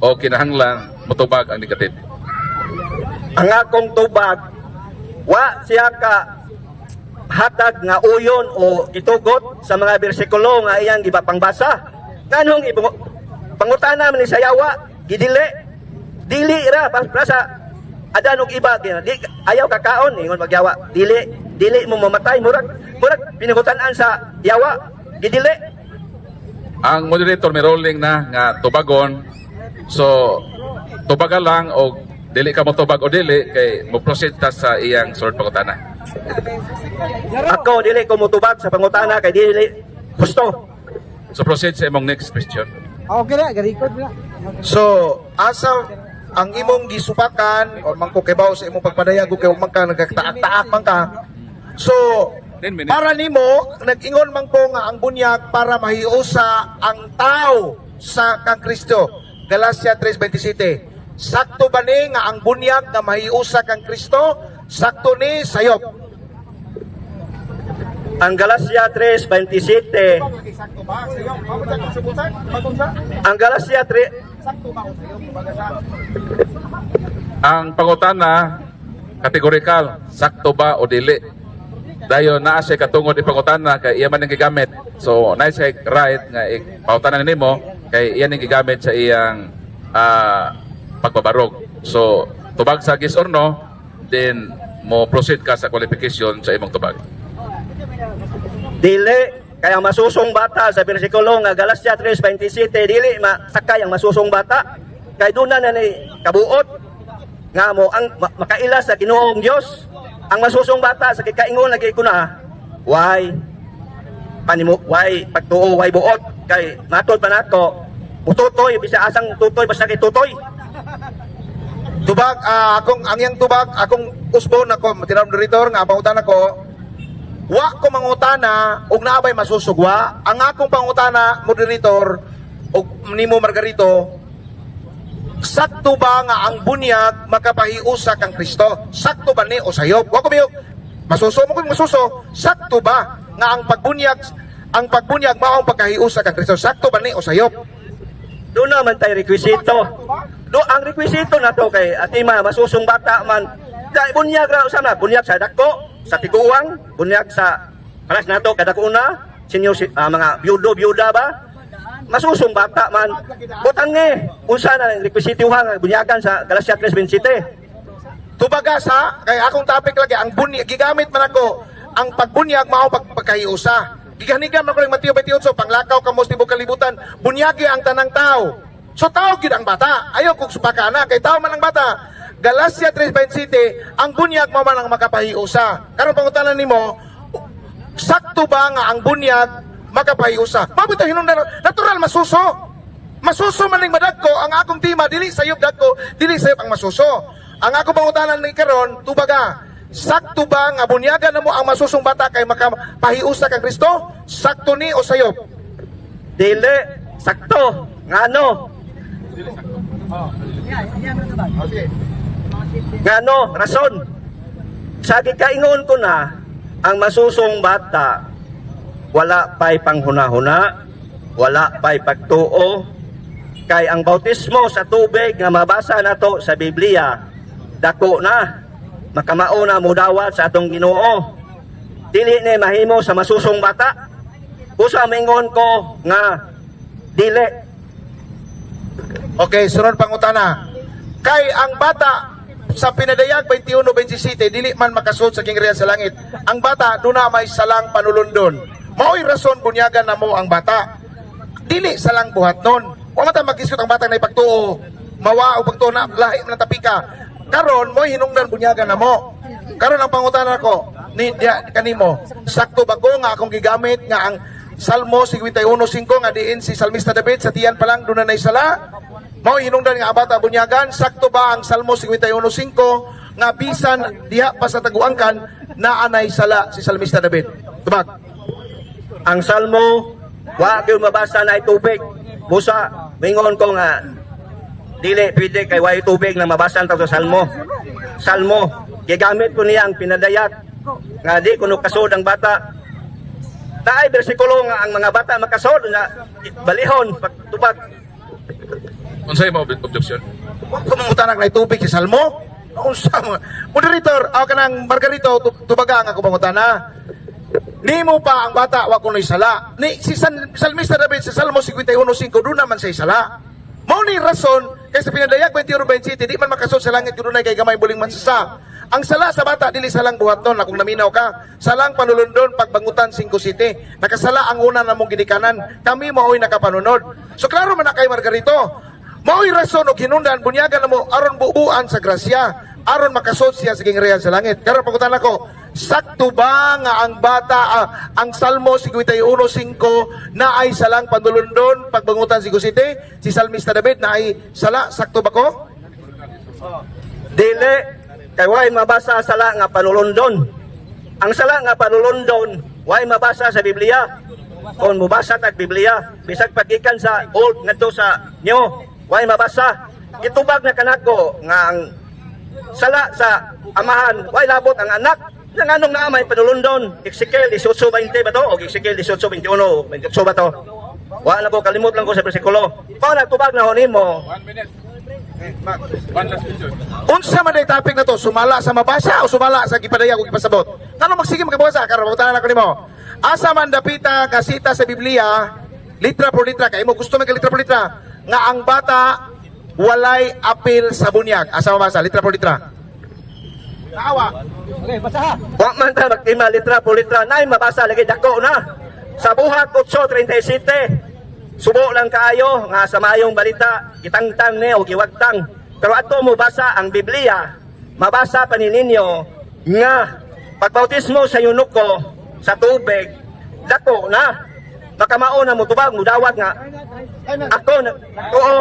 o kinahanglan motubag ang negative. Ang akong tubag, wa siya ka hatag nga uyon o itugot sa mga bersikulo nga iyang gipapangbasa. Nganong pangutana man ni sayawa, gidili. Dili ra para sa adan og iba di, ayaw kakaon ingon magyawa. Dili dili mo mamatay, murag murag pinugutan-an sa yawa, gidili. Ang moderator may rolling na nga tubagon. So, tubaga lang o dili ka mo tubag o dili kay mo proceed ta sa iyang sunod pangutana. Ako dili ko motubag sa pangutana kay dili gusto. So proceed sa imong next question. Okay na, garikod na. So, asa ang imong gisupakan o mangko kibaw sa imong pagpadayag o kay man ka nagkataak-taak man ka. So, 10 minutes. para nimo nag-ingon man ko nga ang bunyag para mahiusa ang tao sa kang Kristo. Galatia 3:27. Sakto ba ni nga ang bunyag nga mahiusa kang Kristo? Sakto ni sayop. Ang Galatia 3:27. Sakto ba? Sayop. Ang Galatia 3 Sakto ba o sayop? Kumbaga sa Ang pangutana kategorikal, sakto ba o dili? Dayon naa siya katungod ipangutana kay iya man ang gigamit. So naa siya right nga ipangutana nimo kay iya ning gigamit sa iyang pagbabarog. So tubag sa yes or no, then mo proceed ka sa qualification sa imong tubag. Dili kaya masusong bata sa bersikulo nga Galatia 3:27, dili masakay ang masusong bata kay duna na ni kabuot nga mo ang makaila sa Ginoong Dios. Ang masusong bata sa kikaingon lagi ko na why panimo, why pagtuo, why buot, kay matod pa nako mututoy bisa asang tutoy basta kay tutoy. Tubag, akong ang iyang tubag, akong usbon ako, tinawag moderator nga pangutana ko. Wa ko mangutana og naa bay masusugwa. Ang akong pangutana, moderator, og nimo Margarito, sakto ba nga ang bunyag makapahiusa kang Kristo? Sakto ba ni o sayop? Wa ko miyog masuso mo kung masuso, sakto ba nga ang pagbunyag mao ang pagkahiusa kang Kristo? Sakto ba ni o sayop? Doon naman tayo rekwisito. Do ang rekwisito na to kay atima masusong bata man. Dahil bunyag ra usab na, bunyag sa dako, sa tiguang, bunyag sa kalas nato kadako na, senior mga byudo byuda ba? Masusong bata man. Butang ni unsa na ang rekwisito nga bunyagan sa Galatia 3:27. Tubaga sa kay akong topic lagi ang bunyag gigamit man ako ang pagbunyag mao pagkahiusa. Giganigan man ko ning Mateo 28, panglakaw kamo sa tibuok kalibutan, bunyagi ang tanang tao. So tao gyud ang bata. Ayaw kog supaka na kay tao man ang bata. Galatia 3:27, ang bunyag mao man ang makapahiusa. Karon pangutana nimo, sakto ba nga ang bunyag makapahiusa? Mao bitaw hinungdan natural masuso. Masuso man ning madagko ang akong tema dili sayop dagko, dili sayop ang masuso. Ang ako pangutanan ni karon, tubaga. Sakto ba nga bunyagan namo ang masusong bata kay makapahiusa kang Kristo? Sakto ni o sayop? Dili sakto ngano? Ngano rason? Sa gikaingon ko na ang masusong bata wala pa'y panghunahuna, wala pa'y pagtuo, kay ang bautismo sa tubig nga mabasa nato sa Biblia dako na makamao na mudawat sa atong Ginoo. Dili ni mahimo sa masusong bata. Usa mingon ko nga dili. Okay, sunod pangutana. Kay ang bata sa Pinadayag 21:27 dili man makasud sa kinggrihan sa langit. Ang bata duna may salang panulundon. Mao'y rason bunyagan namo ang bata. Dili salang buhat nun. Wa man ta magisgot ang bata na ipagtuo. Mawa o pagtuo na lahi man ang tapika. Karon mo'y hinungdan bunyagan namo. Karon ang pangutana ko ni diya kanimo, sakto ba ko nga akong gigamit nga ang Salmo 51:5 nga diin si Salmista David sa tiyan pa lang doon na sala? Mao hinungdan nga ang bata bunyagan, sakto ba ang Salmo 51:5 nga bisan diha pa sa taguangkan naa nay sala si Salmista David? Tubag. Ang Salmo wa gyud mabasa na tubig. Busa mingon ko nga dili pwede kay way tubig na mabasa ang sa Salmo. Salmo gigamit ko niya ang Pinadayag nga di kuno kasod ang bata. Naay bersikulo nga ang mga bata makasod na balihon pagtubag. Unsay mo objection? Wa ko mangutanag na tubig si Salmo. Unsa mo? Moderator, aw kanang Margarito, tubaga ang ako pangutana. Nimo pa ang bata wa kunoy sala. Ni si Salmista David sa Salmo 51:5 doon naman say sala. Mao ni rason kay sa Pinadayag 21:27 di man makasud sa langit kun dunay kay gamay buling man sa. Ang sala sa bata dili salang buhaton akong naminaw ka. Salang panulundon pagbangutan 5 city. Nakasala ang una namong ginikanan. Kami mao'y nakapanunod. So klaro man na kay Margarito. Mao'y rason og hinungdan bunyagan namo aron buuan sa grasya, aron makasud siya sa gingrihan sa langit. Karon pangutana ko, sakto ba nga ang bata ang Salmo 51:5 na ay salang panulundon pagbangutan si Gusite, si Salmista David na ay sala, sakto ba ko? Dili kay way mabasa sala nga panulundon. Ang sala nga panulundon way mabasa sa Biblia. Kung mobasa tag Biblia, bisag pagikan sa Old ngadto sa New, way mabasa. Gitubag na kanako nga ang sala sa amahan way labot ang anak. Nga nganong naa may panulundon? Ezekiel 18:20 ba to? O Ezekiel 18:21, 28 ba to? Wa na ko, kalimot lang ko sa bersikulo. Pa nagtubag na ho nimo. One minute. One last question. Unsa man day topic na to, sumala sa mabasa o sumala sa gipadayag o gipasabot? Ngano magsige magabasa karon pangutana ko nimo. Asa man dapita nga sita sa Biblia, litra por litra kay imo gusto man ka litra por litra nga ang bata walay apil sa bunyag. Asa mabasa litra por litra? Naawa. Wa man ta magtima litra po litra nay mabasa lagi dako na. Sa Buhat 8:37. Subo lang kaayo nga sa mayong balita gitangtang ni o giwagtang. Pero ato mo basa ang Biblia, mabasa pa ni ninyo nga pagbautismo sa yunuko sa tubig dako na. Makamao na mutubag mudawat nga ako na oo.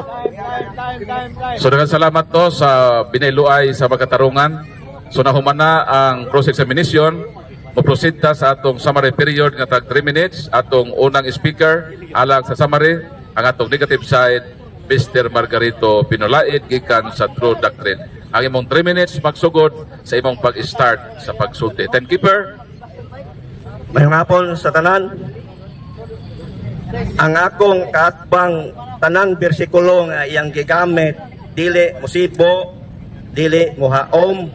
So daghang salamat to sa binayluay sa pagkatarungan. So nahuman na ang cross-examination. Mo-proceed ta sa atong summary period nga tag 3 minutes. Atong unang speaker alang sa summary ang atong negative side, Mr. Margarito Pinolaid gikan sa True Doctrine. Ang imong 3 minutes magsugod sa imong pag-start sa pagsulti. Timekeeper. Mayong hapon sa tanan. Ang akong kaatbang tanang bersikulo nga iyang gigamit dili musibo, dili muhaom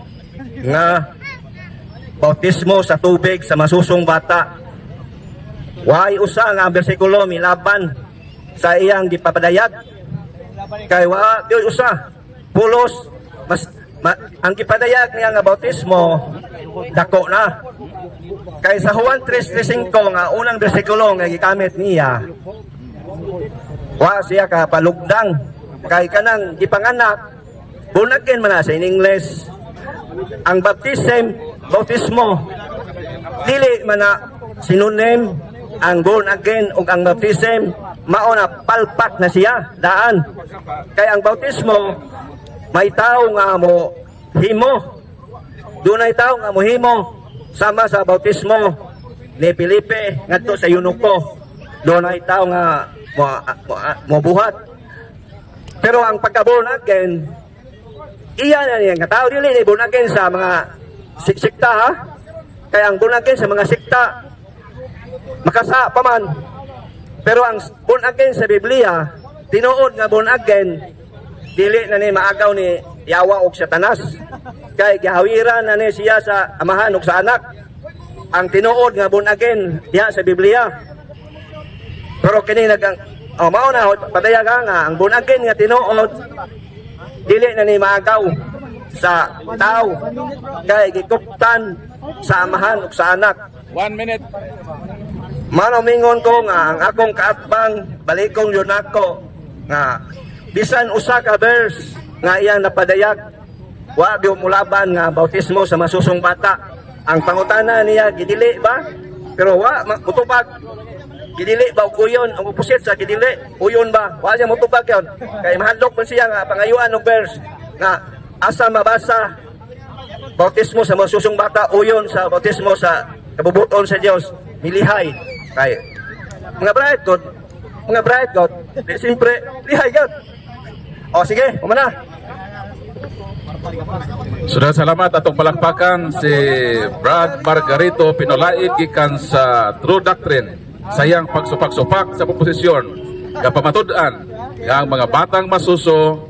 nga bautismo sa tubig sa masusong bata. Way usa nga ang bersikulo milaban sa iyang gipapadayag. Kay wa gyud usa. Pulos mas ma, ang gipadayag niya nga bautismo dako na. Kay sa Juan 3:35 nga unang bersikulo nga gigamit niya, wa siya ka palugdang kay kanang gipanganak born again man na sa in English. Ang baptism, bautismo, dili man na synonym ang born again ug ang baptism. Mao na palpak na siya daan kay ang bautismo may tao nga mo Himo. Dunay tao nga mohimo sama sa bautismo ni Felipe ngadto sa eunuko. Dunay tao nga mo buhat. Pero ang pagka-born again, iya na niya nga tao, dili ni born again sa mga sikta, ha. Kaya ang born again sa mga sikta makasa pa man. Pero ang born again sa Biblia, tinuod nga born again, dili na ni maagaw ni Yawa og Satanas. Kay gihawiran na ni siya sa Amahan ug sa Anak. Ang tinuod nga born again diha sa Biblia. Pero kini nag, oh, mao na padayag nga ang born again nga tinuod, dili na ni maagaw sa tao kay gikuptan sa Amahan ug sa Anak. 1 minute. Mano mingon ko nga ang akong kaatbang, balikong yun ako nga bisan usa ka verse nga iyang napadayag, wa gyud mulaban nga bautismo sa masusong bata. Ang pangutana niya, gidili ba? Pero wa mutubag. Gidili ba og uyon? Ang opposite sa gidili, uyon ba? Wa siya mutubag yon kay mahadlok man siya nga pangayuan og verse nga asa mabasa bautismo sa masusong bata uyon sa bautismo sa kabubuton sa Dios, milihay. Kay mga bright God, mga bright God, di siyempre lihay God. O sige, humana. Sudah, salamat. Atong palakpakan si Brad Margarito Pinolait gikan sa True Doctrine sa iyang pagsupak-supak sa proposisyon nga pamatud-an nga ang mga batang masuso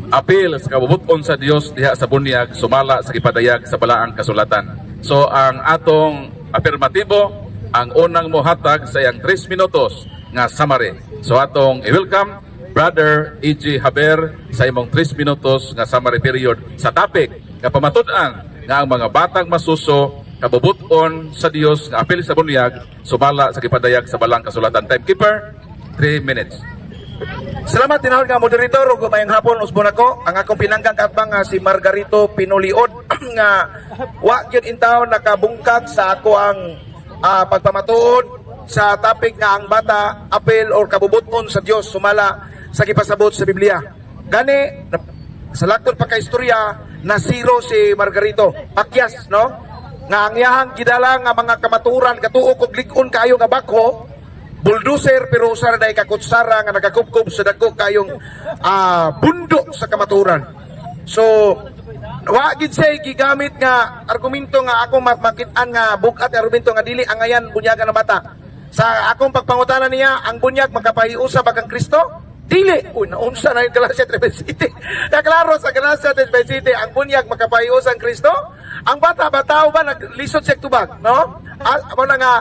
apil sa kabubuton sa Dios diha sa bunyag sumala sa gipadayag sa balaang kasulatan. So ang atong apirmatibo ang unang mohatag sa iyang 3 minutos nga summary. So atong i-welcome Brother E.G. Haber sa imong 3 minutos nga summary period sa topic nga pamatud-an nga ang mga batang masuso kabubuton sa Dios nga apil sa bunyag sumala sa gipadayag sa balaang kasulatan. Timekeeper, 3 minutes. Salamat, tinawag nga moderator, ug maayong hapon usbon ako. Ang akong pinanggang kaatbang nga si Margarito Pinuliod nga wa gyud intawon nakabungkag sa ako ang pagpamatuod sa topic nga ang bata apel or kabubuton sa Dios sumala sa gipasabot sa Biblia. Gani sa laktod pa ka istorya na zero si Margarito. Pakyas, no? Nga ang iyahang gidala nga mga kamaturan katuo kog lig-on kaayo nga backhoe bulldozer, pero usa ra day ka kutsara nga nagakupkup sa dagko kayong bundok sa kamaturan. So wa gid siya gigamit nga argumento nga ako makit-an nga bugat argumento nga dili angayan bunyagan ng bata. Sa akong pagpangutana niya, ang bunyag makapahiusa ba kang Kristo? Dili. Uy, naunsa na yung Galatia 3:27. Na klaro sa Galatia 3:27, ang bunyag makapahiusa ang Kristo? Ang bata ba, tao ba, naglisod siya tubag, no? Mo na nga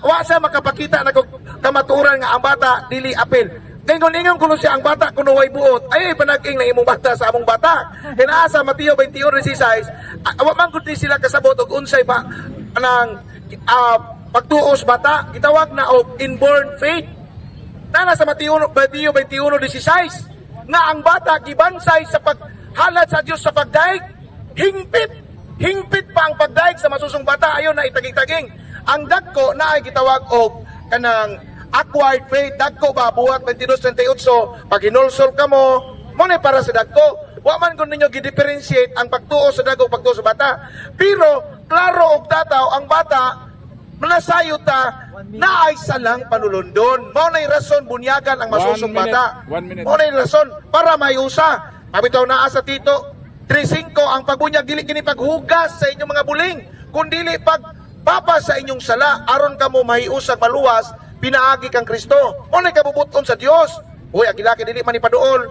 wa siya makapakita na kung kamaturan nga ang bata dili apil. Kay kung ingon kuno siya ang bata kuno way buot, ay panag-ing na imong bata sa among bata. Kay naa sa Mateo 21:16, wa man gud ni sila kasabot og unsay ba anang pagtuos bata, gitawag na og inborn faith. Nana sa Mateo 21:16 nga ang bata gibansay sa paghalad sa Dios sa pagdaig, hingpit hingpit pa ang pagdaig sa masusong bata, ayon na itaging-taging. Ang dagko na ay gitawag og kanang acquired faith, dagko ba, Buhat 22:38, pag hinulsol ka mo mo na para sa dagko. Wa man kun ninyo gi-differentiate ang pagtuo sa dagko, pagtuo sa bata, pero klaro og tataw ang bata manasayo ta na ay salang panulundon. Mao na'y rason bunyagan ang masusong 1 minute. bata. 1 minute. Mao na'y rason para mayusa. Pabitaw naa sa Tito 3:5, ang pagbunyag dili kini paghugas sa inyong mga buling, kundili pagpapa sa inyong sala aron kamo mahiusag maluwas pinaagi kang Kristo. Mao na'y kabubuton sa Dios. Uy, ang gilaki dili man ipaduol.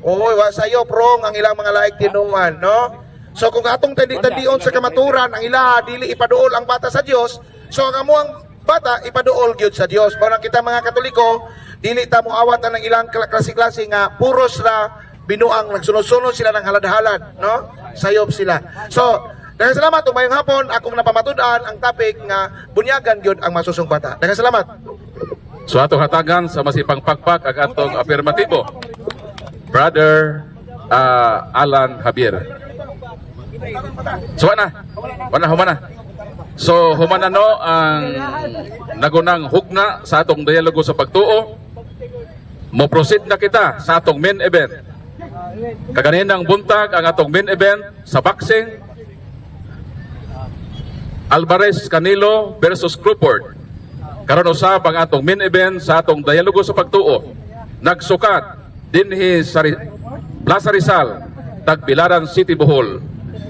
Uy, wa sayo prong ang ilang mga laik tinuan, no? So kung atong tandi-tandion sa kamaturan ang ilaha dili ipaduol ang bata sa Dios, so ang amuang bata ipaduol gyud sa Dios. Mao nang kita mga Katoliko dili ta moawat ang ilang klase-klase nga puros ra binuang nagsunod-sunod sila ng halad-halad, no? Sayop sila. So, daghang salamat ug maayong hapon. Akong napamatud-an ang topic nga bunyagan gyud ang masusong bata. Daghang salamat. So atong hatagan sa masipang pakpak ang atong afirmatibo, Brother Alan Javier. So wana, wana humana. So humana no ang nagunang hugna sa atong dialogo sa pagtuo. Mo proceed na kita sa atong main event. Kaganinang buntag ang atong main event sa boxing, Alvarez Canelo versus Crawford. Karon usab ang atong main event sa atong dialogo sa pagtuo. Nagsukat dinhi sa Plaza Rizal, Tagbilaran City, Bohol.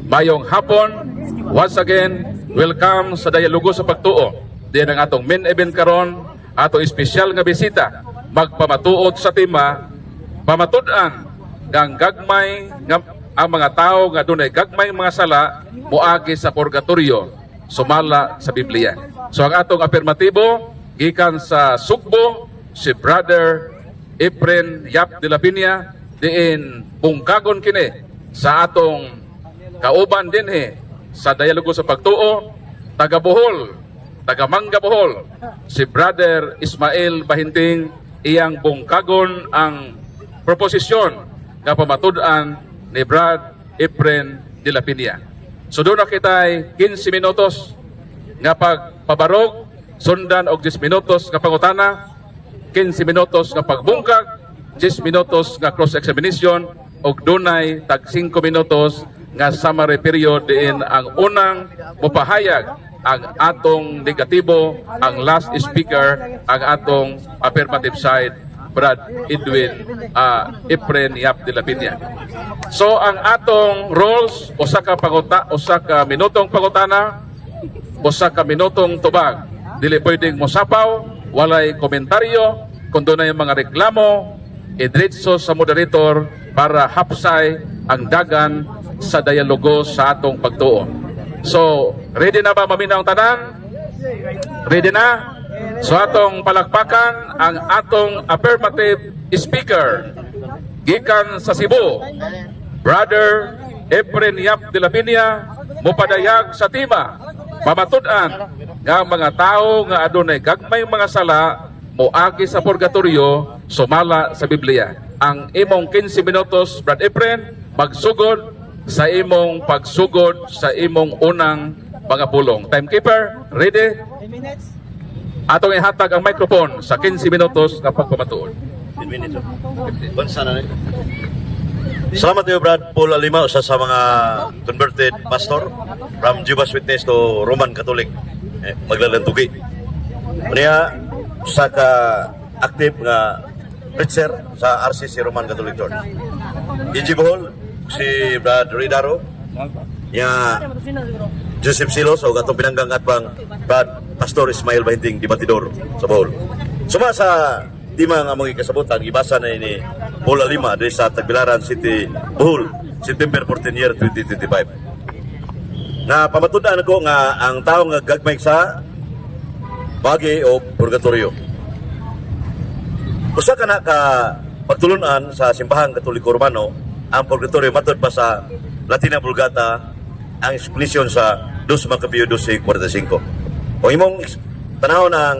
Mayong hapon, once again, welcome sa dialogo sa pagtuo. Diyan ang atong main event karon, ato espesyal nga bisita magpamatuod sa tema pamatud-an nga gagmay nga ang mga tao nga dunay gagmay mga sala moagi sa purgatorio sumala sa Biblia. So ang atong apirmatibo gikan sa Sugbo, si Brother Efren Yap de la Peña, diin bungkagon kini sa atong kauban dinhi sa dialogo sa pagtuo, taga Bohol, taga Manga Bohol, si Brother Ismael Bahinting. Iyang bungkagon ang proposisyon nga pamatud-an ni Brad Efren de la Peña. So duna na kitay 15 minutos nga pagpabarog, sundan og 10 minutos nga pangutana, 15 minutos nga pagbungkag, 10 minutos nga cross-examination, ug dunay tag 5 minutos nga summary period diin ang unang mopahayag ang atong negatibo, ang last speaker, ang atong affirmative side, Brad Edwin Efren Yap de la Peña. So ang atong rules, usa ka minutong pangutana, usa ka minutong tubag. Dili pwedeng mosapaw, walay komentaryo, kung dunay mga reklamo, idretso sa moderator para hapsay ang dagan sa dialogo sa atong pagtuo. So, ready na ba maminaw ang tanan? Ready na? So atong palakpakan ang atong affirmative speaker gikan sa Cebu, Brother Efren Yap de la Peña, mopadayag sa tema pamatud-an nga ang mga tao nga adunay gagmay mga sala moagi sa purgatorio sumala sa Biblia. Ang imong 15 minutos, Brad Efren, magsugod sa imong pagsugod sa imong unang mga pulong. Timekeeper, ready? Atong ihatag ang microphone sa 15 minutos nga pagpamatuod. 10 minutes. Bansa na ni. Salamat niyo, Brad Paul Alima, usa sa mga converted pastor from Jehovah's Witness to Roman Catholic. Eh, maglalantugi. Unya, usa ka active nga preacher sa RCC Roman Catholic Church. Inji Bohol, si Brad Ridaro, nya Joseph Silos o atong pinanggang atbang Brad Pastor Ismail Bahinting Dibatidor sa Bohol. Suma sa tema nga mga kasabutan, gibasa na ini Paul Alima diri sa Tagbilaran City, Bohol, September 14 year 2025. Na pamatud-an ko nga ang tao nga gagmay sa bagi o purgatorio. Usa ka na ka pagtulunan sa Simbahang Katoliko Romano ang purgatorio matod pa sa Latina Vulgata, ang explanation sa 2 Macabeo 12:45. Kung imong tanaw ng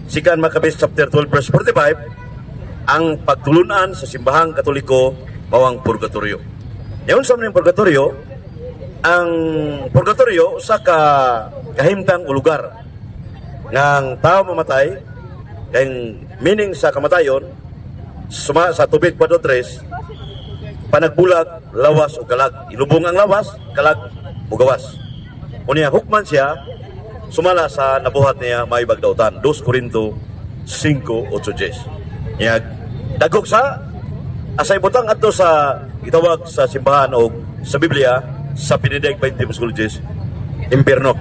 Second Maccabees chapter 12 verse 45, ang pagtulunan sa Simbahang Katoliko mao ang purgatorio. Yaon sa mga purgatorio, ang purgatorio usa ka kahimtang o lugar ng tao mamatay, kay meaning sa kamatayon suma sa Tobit 4:3, panagbulag lawas o kalag, ilubong ang lawas, kalag mugawas. Unya hukman siya sumala sa nabuhat niya may bagdautan, 2 Corinto 5:8. Nya dagok sa asay butang adto sa gitawag sa simbahan o sa Biblia sa Pinideg 20 versikulo 10, impierno,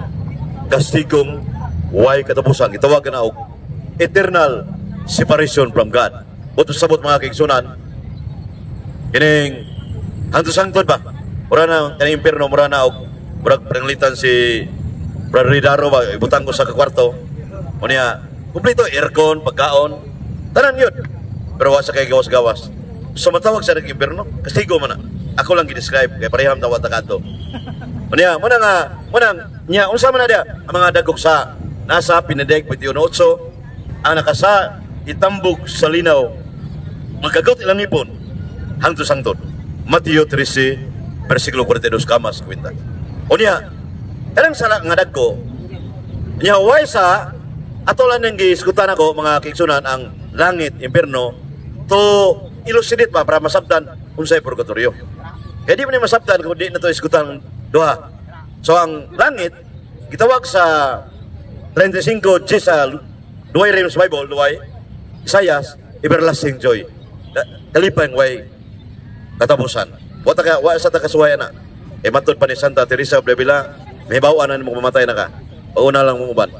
kastigong way katapusan, gitawag na og eternal separation from God. Buto sabot, mga kaigsunan, kining hangtod sangtod ba, mura na kaning impierno, mura na og murag pananglitan si Brother Ridaro ba, ibutang ko sa kakwarto, unya kumpleto aircon, pagkaon, tanan yun, pero wa sa kay gawas-gawas. So matawag sa nag impierno, kastigo man na. Ako lang gi-describe kay pareham tawag ta kadto. Unya mo na nga mo na nya unsa man na diya ang mga dagok sa nasa Pinadeg 21:8, ang nakasa itambog sa linaw, magagot ilang ngipon hangtod sangtod, Mateo 13 versikulo 42 kamas kwenta. Unya kanang sala nga dagko nya way sa ato lang nang giisgutan ako, mga kaigsunan, ang langit, impierno, to elucidate ba para masabtan. Unsay purgatorio? Kaya di mo ni masabtan kung di na to isgutan duha. So ang langit gitawag sa 35 G sa Douay Rheims Bible, Douay, Isaias, everlasting joy. Kalipay way katapusan. Wa ta ka wa sa ta kasuwayan na. E matod pa ni Santa Teresa of Avila, may bawaan na mo mamatay na ka. Pauna lang mo uban.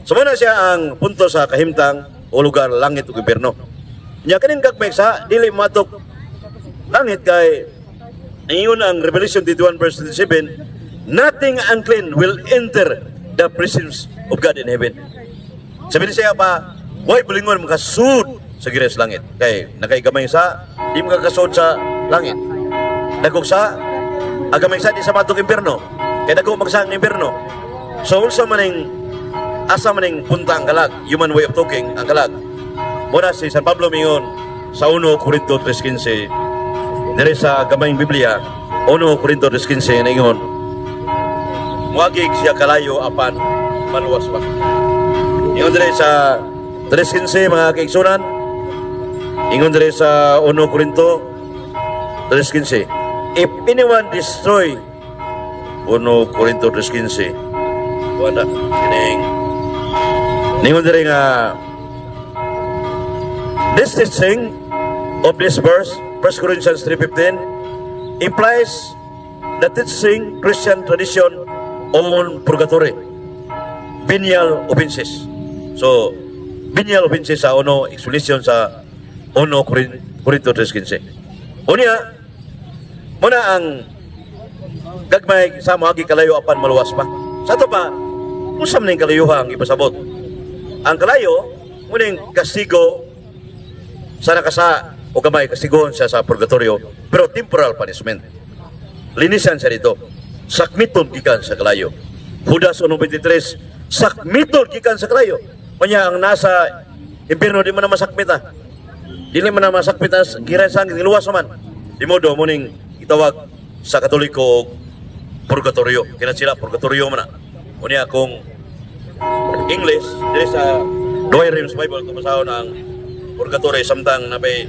So muna siya ang punto sa kahimtang o lugar langit ug impierno. Nya kaning gagmay sa dili matok langit kay ingon ang Revelation 21 verse 27, nothing unclean will enter the presence of God in heaven. Sabi niya pa, way bulingon makasud sa gires langit. Kay nakaigamay sa, di makakasud sa langit. Dagok sa, agamay sa di sa matok impierno. Kay dagok magsang impierno. So unsa maning asa maning punta ang kalag, human way of talking, ang kalag. Muna si San Pablo mingon sa 1 Corinto 3:15 dire sa gamayng Biblia, 1 Corinto 3:15, ningon muagig siya kalayo apan maluwas pa. Ingon dire sa 3:15, mga kaigsunan, ingon dire sa 1 Corinto 3:15, if anyone destroy, 1 Corinto 3:15, wala kining ningon dire nga this teaching of this verse, 1 Corinthians 3:15, implies the teaching Christian tradition on purgatory, venial offenses. So, venial offenses sa uno, explanation sa 1 Corinto 3:15. Unya, muna ang gagmay sa moagi kalayo apan maluwas pa. Sa ato pa, unsa man ning kalayuha ang ipasabot? Ang kalayo, muning kastigo sa nakasa o gamay, kastiguhon siya sa purgatorio, pero temporal punishment. Linisan siya dito. Sakmiton gikan sa kalayo. Judas 1:23, sakmiton gikan sa kalayo. Kanya ang nasa impierno di man na masakmit ah. Dili man na masakmit ah, giran sa luwas man. Di modo muning itawag sa Katoliko og purgatorio. Kina sila purgatorio man na. Unya kung English, dili sa Douay Rheims Bible kung basahon ang purgatory samtang na may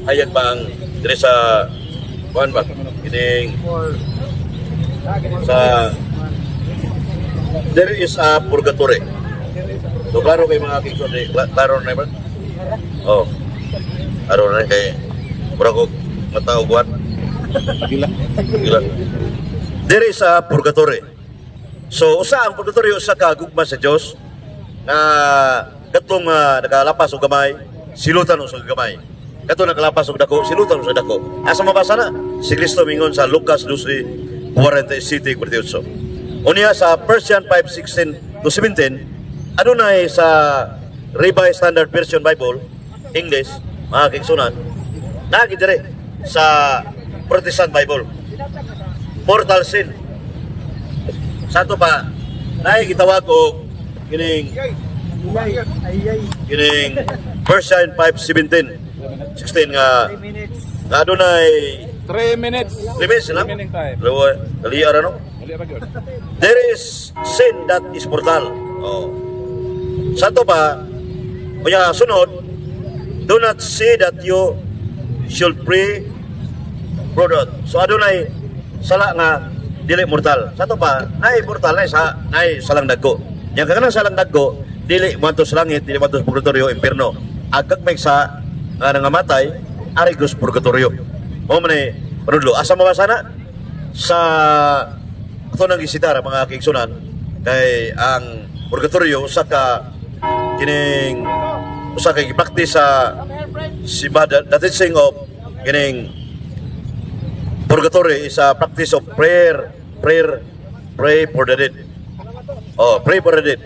hayag ba ang dili sa kuan ba kining sa there is a purgatory. So klaro kay mga kingson, klaro na ba? Oh. Klaro na kay mura ko mata og kuan. Gila. Gila. There is a purgatory. So usa ang purgatory, usa ka gugma sa Dios na katong nakalapas og gamay, silutan og gamay. Katong nakalapas og dako, silutan og dako. Asa mabasa na? Si Kristo mingon sa Lucas 12:47 48. Unya sa 1 John 5:16 to 17, adunay sa Revised Standard Version Bible, English, mga kaigsunan, naagi dire sa Protestant Bible. Mortal sin. Sa ato pa, naay gitawag og kining 1 John 5:17 16 nga adunay 3 minutes. 3 minutes lang. Remaining time. Dalawa, dali ara no? Dali ra gyud. There is sin that is mortal. Oh. Sa ato pa, kunya sunod, do not say that you should pray product. So adunay sala nga dili mortal. Sa ato pa, naay mortal nay sa naay salang dagko. Yang kanang salang dagko, dili moadto sa langit, dili moadto sa purgatorio, impierno. Agag may sa nga nangamatay, arigos purgatorio. Mao man ni panudlo. Asa mabasa na? Sa ato nang gisitar mga kaigsunan kay ang purgatorio usa ka kining usa ka gipractice sa simbahan. The teaching of kining purgatory is a practice of prayer, prayer, pray for the dead. Oh, pray for the dead.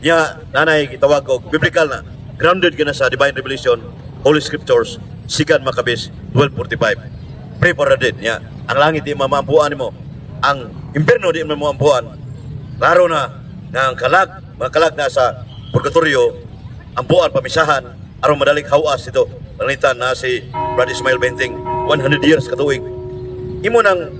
Nya nanay gitawag og biblical na grounded ka na sa divine revelation, Holy Scriptures, Second Maccabees 12:45. Pray for the dead. Nya ang langit di mamampuan nimo, ang impierno di mo mamampuan. Klaro na nga ang kalag, mga kalag na sa purgatorio, ampuan, pamisahan aron madaling hawas ito. Panalitan na si Brad Ismail Benting, 100 years katuig imo nang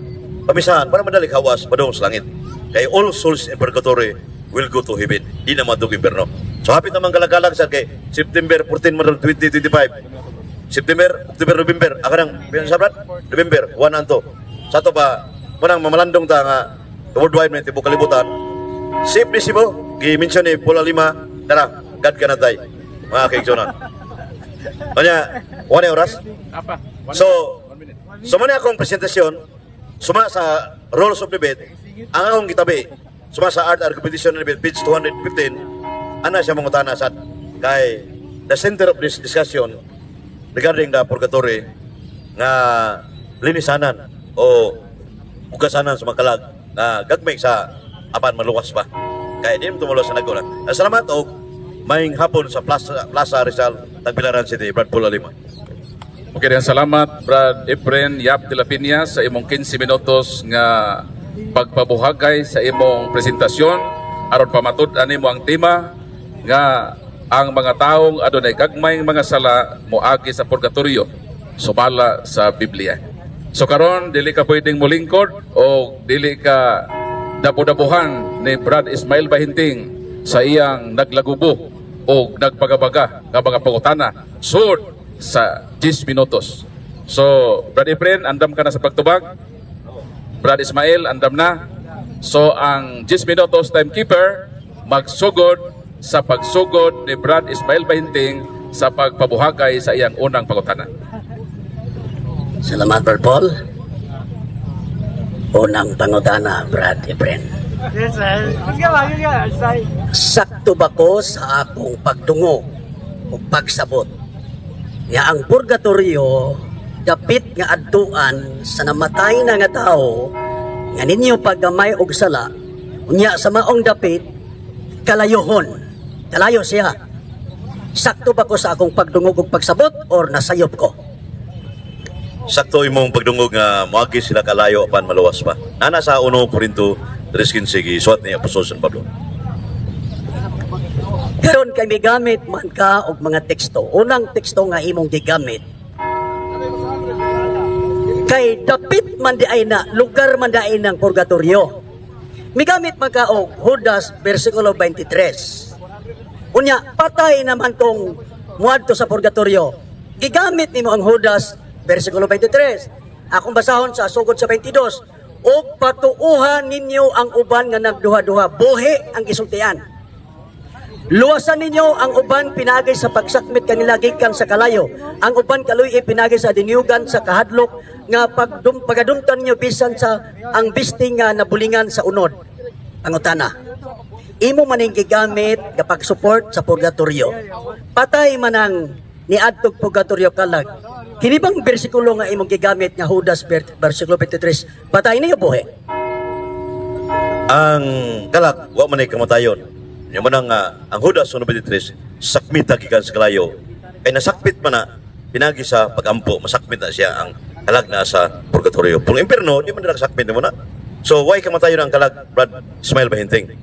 pamisahan para madaling hawas padung sa langit, kay all souls in purgatory will go to heaven, di na madug impierno. So hapit naman kalagalag sa kay September 14 man 2025. September, October, November. Ako nang sa Brad, November 1 anto. Sa ato pa munang mamalandong ta nga worldwide man tibuok kalibutan. Safe ni Cebu, gi-mention ni Pula Lima, tara, God ka na tay. Mga kaigsunan. Kanya, 1 oras. So man akong presentasyon, suma sa rules of debate, ang akong gitabi, suma sa art argumentation debate, page 215, ana siya mangutana sa kay the center of this discussion regarding the purgatory nga linisanan o ugasanan sa mga kalag nga gagmay sa apan maluwas pa. Kaya di mo tumulo sa naguna. Salamat og maayong hapon sa Plaza, Plaza Rizal, Tagbilaran City, Brad Pula Lima. Okay, daghang salamat, Brad Efren Yap de la Peña, sa imong 15 minutos nga pagpabuhagay sa imong presentasyon aron pamatud-an nimo ang tema nga ang mga taong adunay gagmayng mga sala moagi sa purgatorio sumala sa Biblia. So karon dili ka pwedeng molingkod o dili ka dapo-dapohan ni Brad Ismail Bahinting sa iyang naglagubo o nagpagabaga nga mga pangutana sud sa 10 minutos. So, Brad Efren, andam ka na sa pagtubag. Brad Ismail, andam na. So, ang 10 minutos timekeeper magsugod sa pagsugod ni Brad Ismail Bahinting sa pagpabuhagay sa iyang unang pangutana. Salamat, Brad Paul. Unang pangutana, Brad Efren. Yes, sir. Sige. Sakto ba ko sa akong pagdungog o pagsabot nga ang purgatorio dapit nga adtuan sa namatay na nga tao nga ninyo paggamay og sala, unya sa maong dapit kalayohon, kalayo siya? Sakto ba ko sa akong pagdungog ug pagsabot or nasayop ko? Sakto imong pagdungog nga moagi sila kalayo apan maluwas pa. Nana sa 1 Corinto 3:15 gisuwat ni Apostol San Pablo. Karon kay migamit man ka og mga teksto. Unang teksto nga imong gigamit kay dapit man di ay na lugar man di ay ng purgatorio. Migamit man ka og Judas versikulo 23. Unya patay naman tong muadto sa purgatorio. Gigamit nimo ang Judas versikulo 23. Akong basahon sa sugod sa 22. Og patuuhan ninyo ang uban nga nagduha-duha, buhi ang gisultian. Luwasan ninyo ang uban pinagi sa pagsakmit kanila gikan sa kalayo. Ang uban kaluy pinagi sa dinyugan sa kahadlok nga pagadumtan ninyo bisan sa ang bisti nga nabulingan sa unod. Pangutana. Imo maning gigamit kapag support sa purgatorio. Patay man ang niadtog purgatorio kalag. Kini bang bersikulo nga imong gigamit nga Judas versikulo 23, patay niyo buhi? Ang kalag wa man ay kamatayon. Nya man ang ang Judas 1:23 sakmita gikan sa kalayo. Kay nasakpit man na pinagi sa pagampo, masakmit na siya ang kalag na sa purgatorio. Kung impierno, di man na sakmit mo na. So why kamatayon ang kalag, Brad Ismail Bahinting?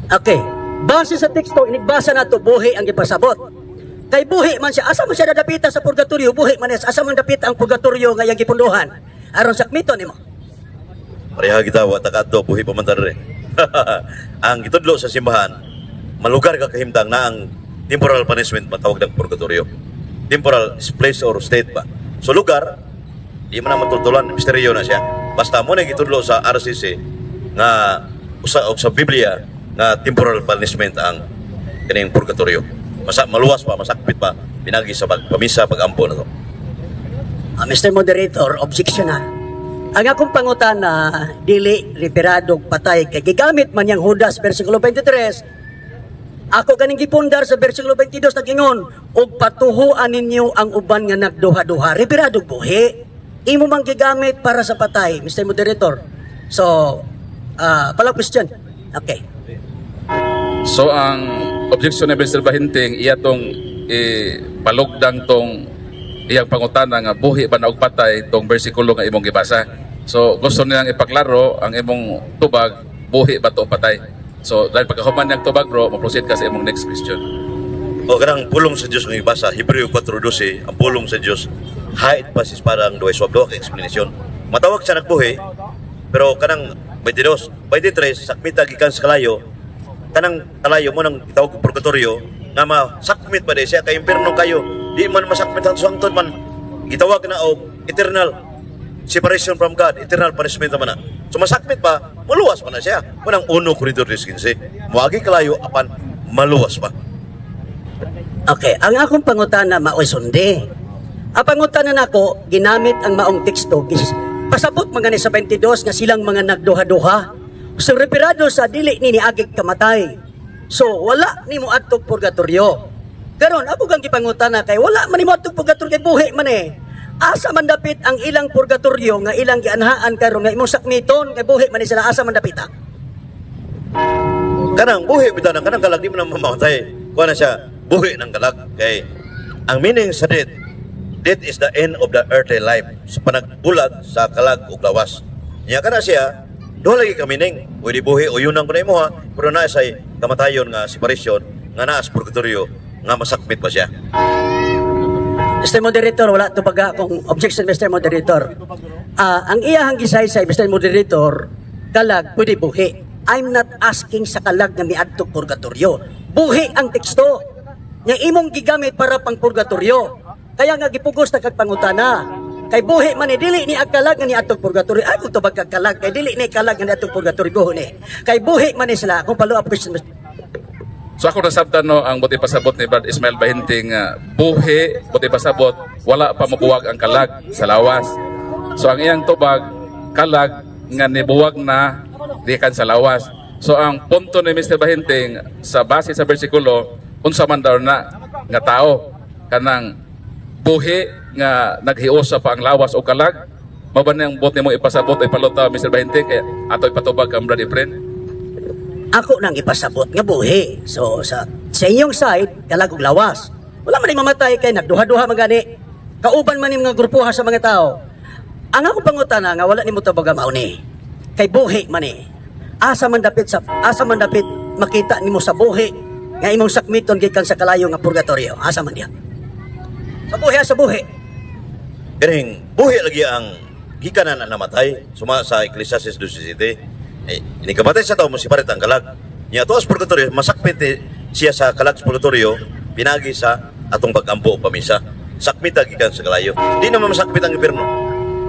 Okay. Base sa teksto, inigbasa nato buhi ang gipasabot. Kay buhi man siya, asa man siya dadapita sa purgatorio, buhi man siya, asa man dapita ang purgatorio nga iyang gipunduhan? Aron sakmiton nimo. Pareha kita wa ta kadto, buhi pa man ta diri. Ang gitudlo sa simbahan, malugar ka kahimtang na ang temporal punishment matawag ng purgatorio. Temporal is place or state ba. So lugar, di man na matultulan, misteryo na siya. Basta mo na gitudlo sa RCC nga usa og sa Biblia nga temporal punishment ang kaning purgatorio. Masa maluwas pa, masakpit pa pinagi sa pagpamisa, pagampo na to. Ah, Mr. Moderator, objection na. Ang akong pangutana, dili referadong patay kay gigamit man yang Judas versikulo 23. Ako ganing gipundar sa versikulo 22 nagingon, og patuhuan ninyo ang uban nga nagduha-duha. Referadong buhi. Imo man gigamit para sa patay, Mr. Moderator. So, pala question. Okay. So ang objection ni Mr. Bahinting iya tong palugdang tong iyang pangutana nga buhi ba na og patay tong bersikulo nga imong gibasa. So gusto nilang ipaklaro ang imong tubag, buhi ba to o patay. So dahil pagkahuman niyang tubag, bro, mo-proceed ka sa imong next question. O kanang pulong sa Dios nga ibasa Hebreo 4:12, ang pulong sa Dios hait pa si espada ang duhay swab, duha ka explanation. Matawag siya nagbuhi, pero kanang 22, 23 sakmita gikan sa kalayo, kanang kalayo mo nang gitawag og purgatorio nga masakmit pa di siya kay impierno kayo. Di man masakmit ang hangtod man gitawag na og eternal separation from God, eternal punishment naman na. So masakmit pa, maluwas pa na siya. Kunang 1 Corinto 3:15. Moagi kalayo apan maluwas pa. Okay, ang akong pangutana maoy sundi. Ang pangutana nako, ginamit ang maong teksto gis pasabot mga ni sa 22 nga silang mga nagduha-duha. So referado sa dili ni niagig kamatay. So wala nimo adtog purgatorio. Karon ako kang gipangutana kay wala man nimo adtog purgatorio kay buhi man eh. Asa man dapit ang ilang purgatorio nga ilang gianhaan karon nga imong sakmiton kay buhi man ni sila, asa man dapit ah? Kanang buhi bitaw ng kanang kalag di man na mamatay. Kuha na siya, buhi ng kalag. Kay ang meaning sa death, death is the end of the earthly life. Sa panagbulag sa kalag ug lawas. Nya kana siya, duha lagi ka meaning. Pwede buhi o yun ang kunay mo ha, pero naa say kamatayon nga separation, nga naa sa purgatorio, nga masakmit pa siya. Mr. Moderator, wala to baga akong objection, Mr. Moderator. Ang iyahang gisaysay, Mr. Moderator, kalag pwede buhi. I'm not asking sa kalag nga miadtong purgatorio. Buhi ang teksto nga imong gigamit para pang purgatorio. Kaya nga gipugos na kag pangutana. Kay buhi man ni dili ni ang kalag nga niadtong purgatorio. Ay kung tubag kag kalag kay dili ni kalag nga niadtong purgatorio buhi ni. Kay buhi man ni sila kung follow up question. So ako nasabtan no ang buti pasabot ni Brad Ismail Bahinting, buhi buti pasabot wala pa mabuwag ang kalag sa lawas. So ang iyang tubag kalag nga nibuwag na gikan sa lawas. So ang punto ni Mr. Bahinting sa base sa bersikulo, unsa man daw na nga tao, kanang buhi nga naghiusa pa ang lawas o kalag? Mao ba nang buot nimo ipasabot o ipalutaw, Mr. Bahinting, kay ato ipatubag kang Brad Efren? Ako nang ipasabot nga buhi. So sa inyong side, kalag ug lawas. Wala man ni mamatay kay nagduha-duha man gani. Kauban man ni mga grupuha sa mga tao. Ang ako pangutana nga wala nimo tubaga mao ni. Kay buhi man ni. Asa man dapit makita nimo sa buhi nga imong sakmiton gikan sa kalayo nga purgatorio. Asa man diha? Sa buhi, sa buhi. Ganing buhi lagi ang gikanan na namatay suma sa Ecclesiastes 12:7. Eh, inikamatay sa tao mo siparit ang kalag. Nya to sa purgatorio masakpit siya sa kalag sa purgatorio pinagi sa atong pagampo o pamisa. Sakmita gikan sa kalayo. Di naman masakpit ang impierno.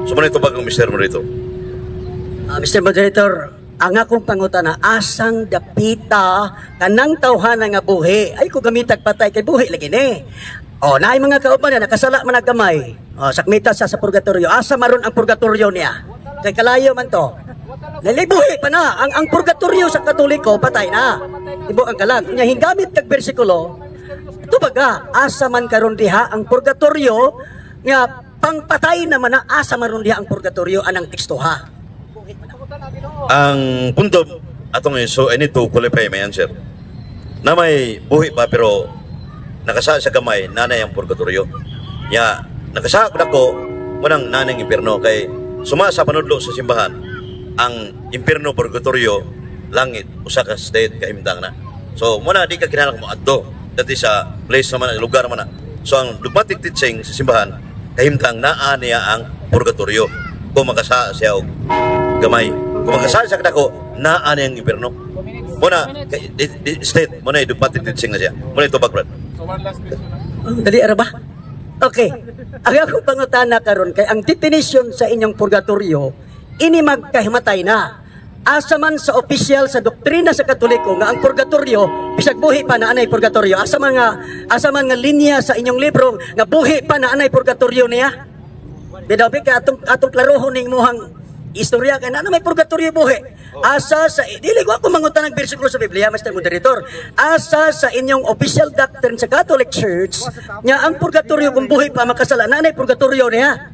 So mao tubag ang mister mo rito. Mr. Moderator, ang akong pangutana, asang dapita kanang tawhana nga buhi? Ay ko gamitag patay kay buhi lagi ni. O, naay mga kauban na nakasala man ang gamay. O, sakmita sa purgatorio. Asa maron ang purgatorio niya? Kay kalayo man to. Lali buhi pa na. Ang purgatorio sa Katoliko, patay na. Ibo ang kalag. Nya hinggamit kag bersikulo, tubaga, asa man karon diha ang purgatorio nga pangpatay naman na, asa man ron diha ang purgatorio anang teksto ha? Ang punto atong, so I need to qualify my answer. Na may buhi pa pero nakasa sa gamay nanay ang purgatorio. Ya nakasa ko munang nanay ang impierno kay suma sa panudlo sa simbahan ang impierno, purgatorio, langit usa ka state kahimtang na. So muna di ka kinahanglan mo adto dati sa place naman lugar man na. So ang dogmatic teaching sa simbahan kahimtang naa niya ang purgatorio kung makasa siya og gamay. Kung makasala sa kadako, naa niya ang impierno. Muna, state, muna dogmatic teaching na siya. Muna ito Brad. So one last question. Dali ara ba? Okay. Ang akong pangutana karon kay ang definition sa inyong purgatorio ini magkahimatay na. Asa man sa opisyal sa doktrina sa Katoliko nga ang purgatorio bisag buhi pa na anay purgatorio? Asa man nga linya sa inyong libro nga buhi pa na anay purgatorio niya? Bidaw ka atong klarohon ning muhang istorya kay na may purgatorio buhi. Asa sa dili ko ako mangutan ng bersikulo sa Biblia, Mr. Moderator. Asa sa inyong official doctrine sa Catholic Church nga ang purgatorio kung buhi pa makasala na anay purgatorio niya?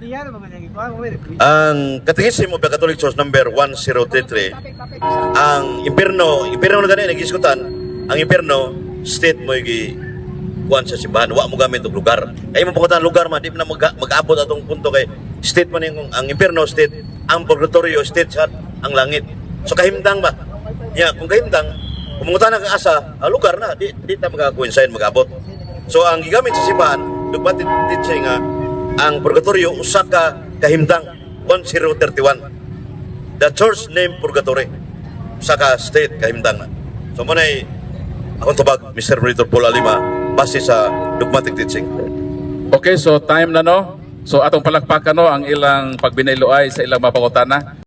Ang Catechism of the Catholic Church number 1033, ang impierno, impierno na gani nagiskutan, ang impierno state mo gi kuan sa simbahan, wa mo gamit og lugar. Kay mo pangutan lugar man di man na mag-abot atong punto kay state man yung ang impierno state, ang purgatorio state sa ang langit. So kahimtang ba? Ya, kung kahimtang, kung mangutan ang asa, ang lugar na di ta maka-coincide mag-abot. So ang gigamit sa simbahan, dogmatic teaching nga ang purgatorio usa ka kahimtang 1031. The church name purgatory. Usa ka state kahimtang na. So mo akong tubag, Mr. Moderator Paul Alima, base sa dogmatic teaching. Okay, so time na, no? So atong palakpakan, no, ang ilang pagbinayloay sa ilang mga pangutana.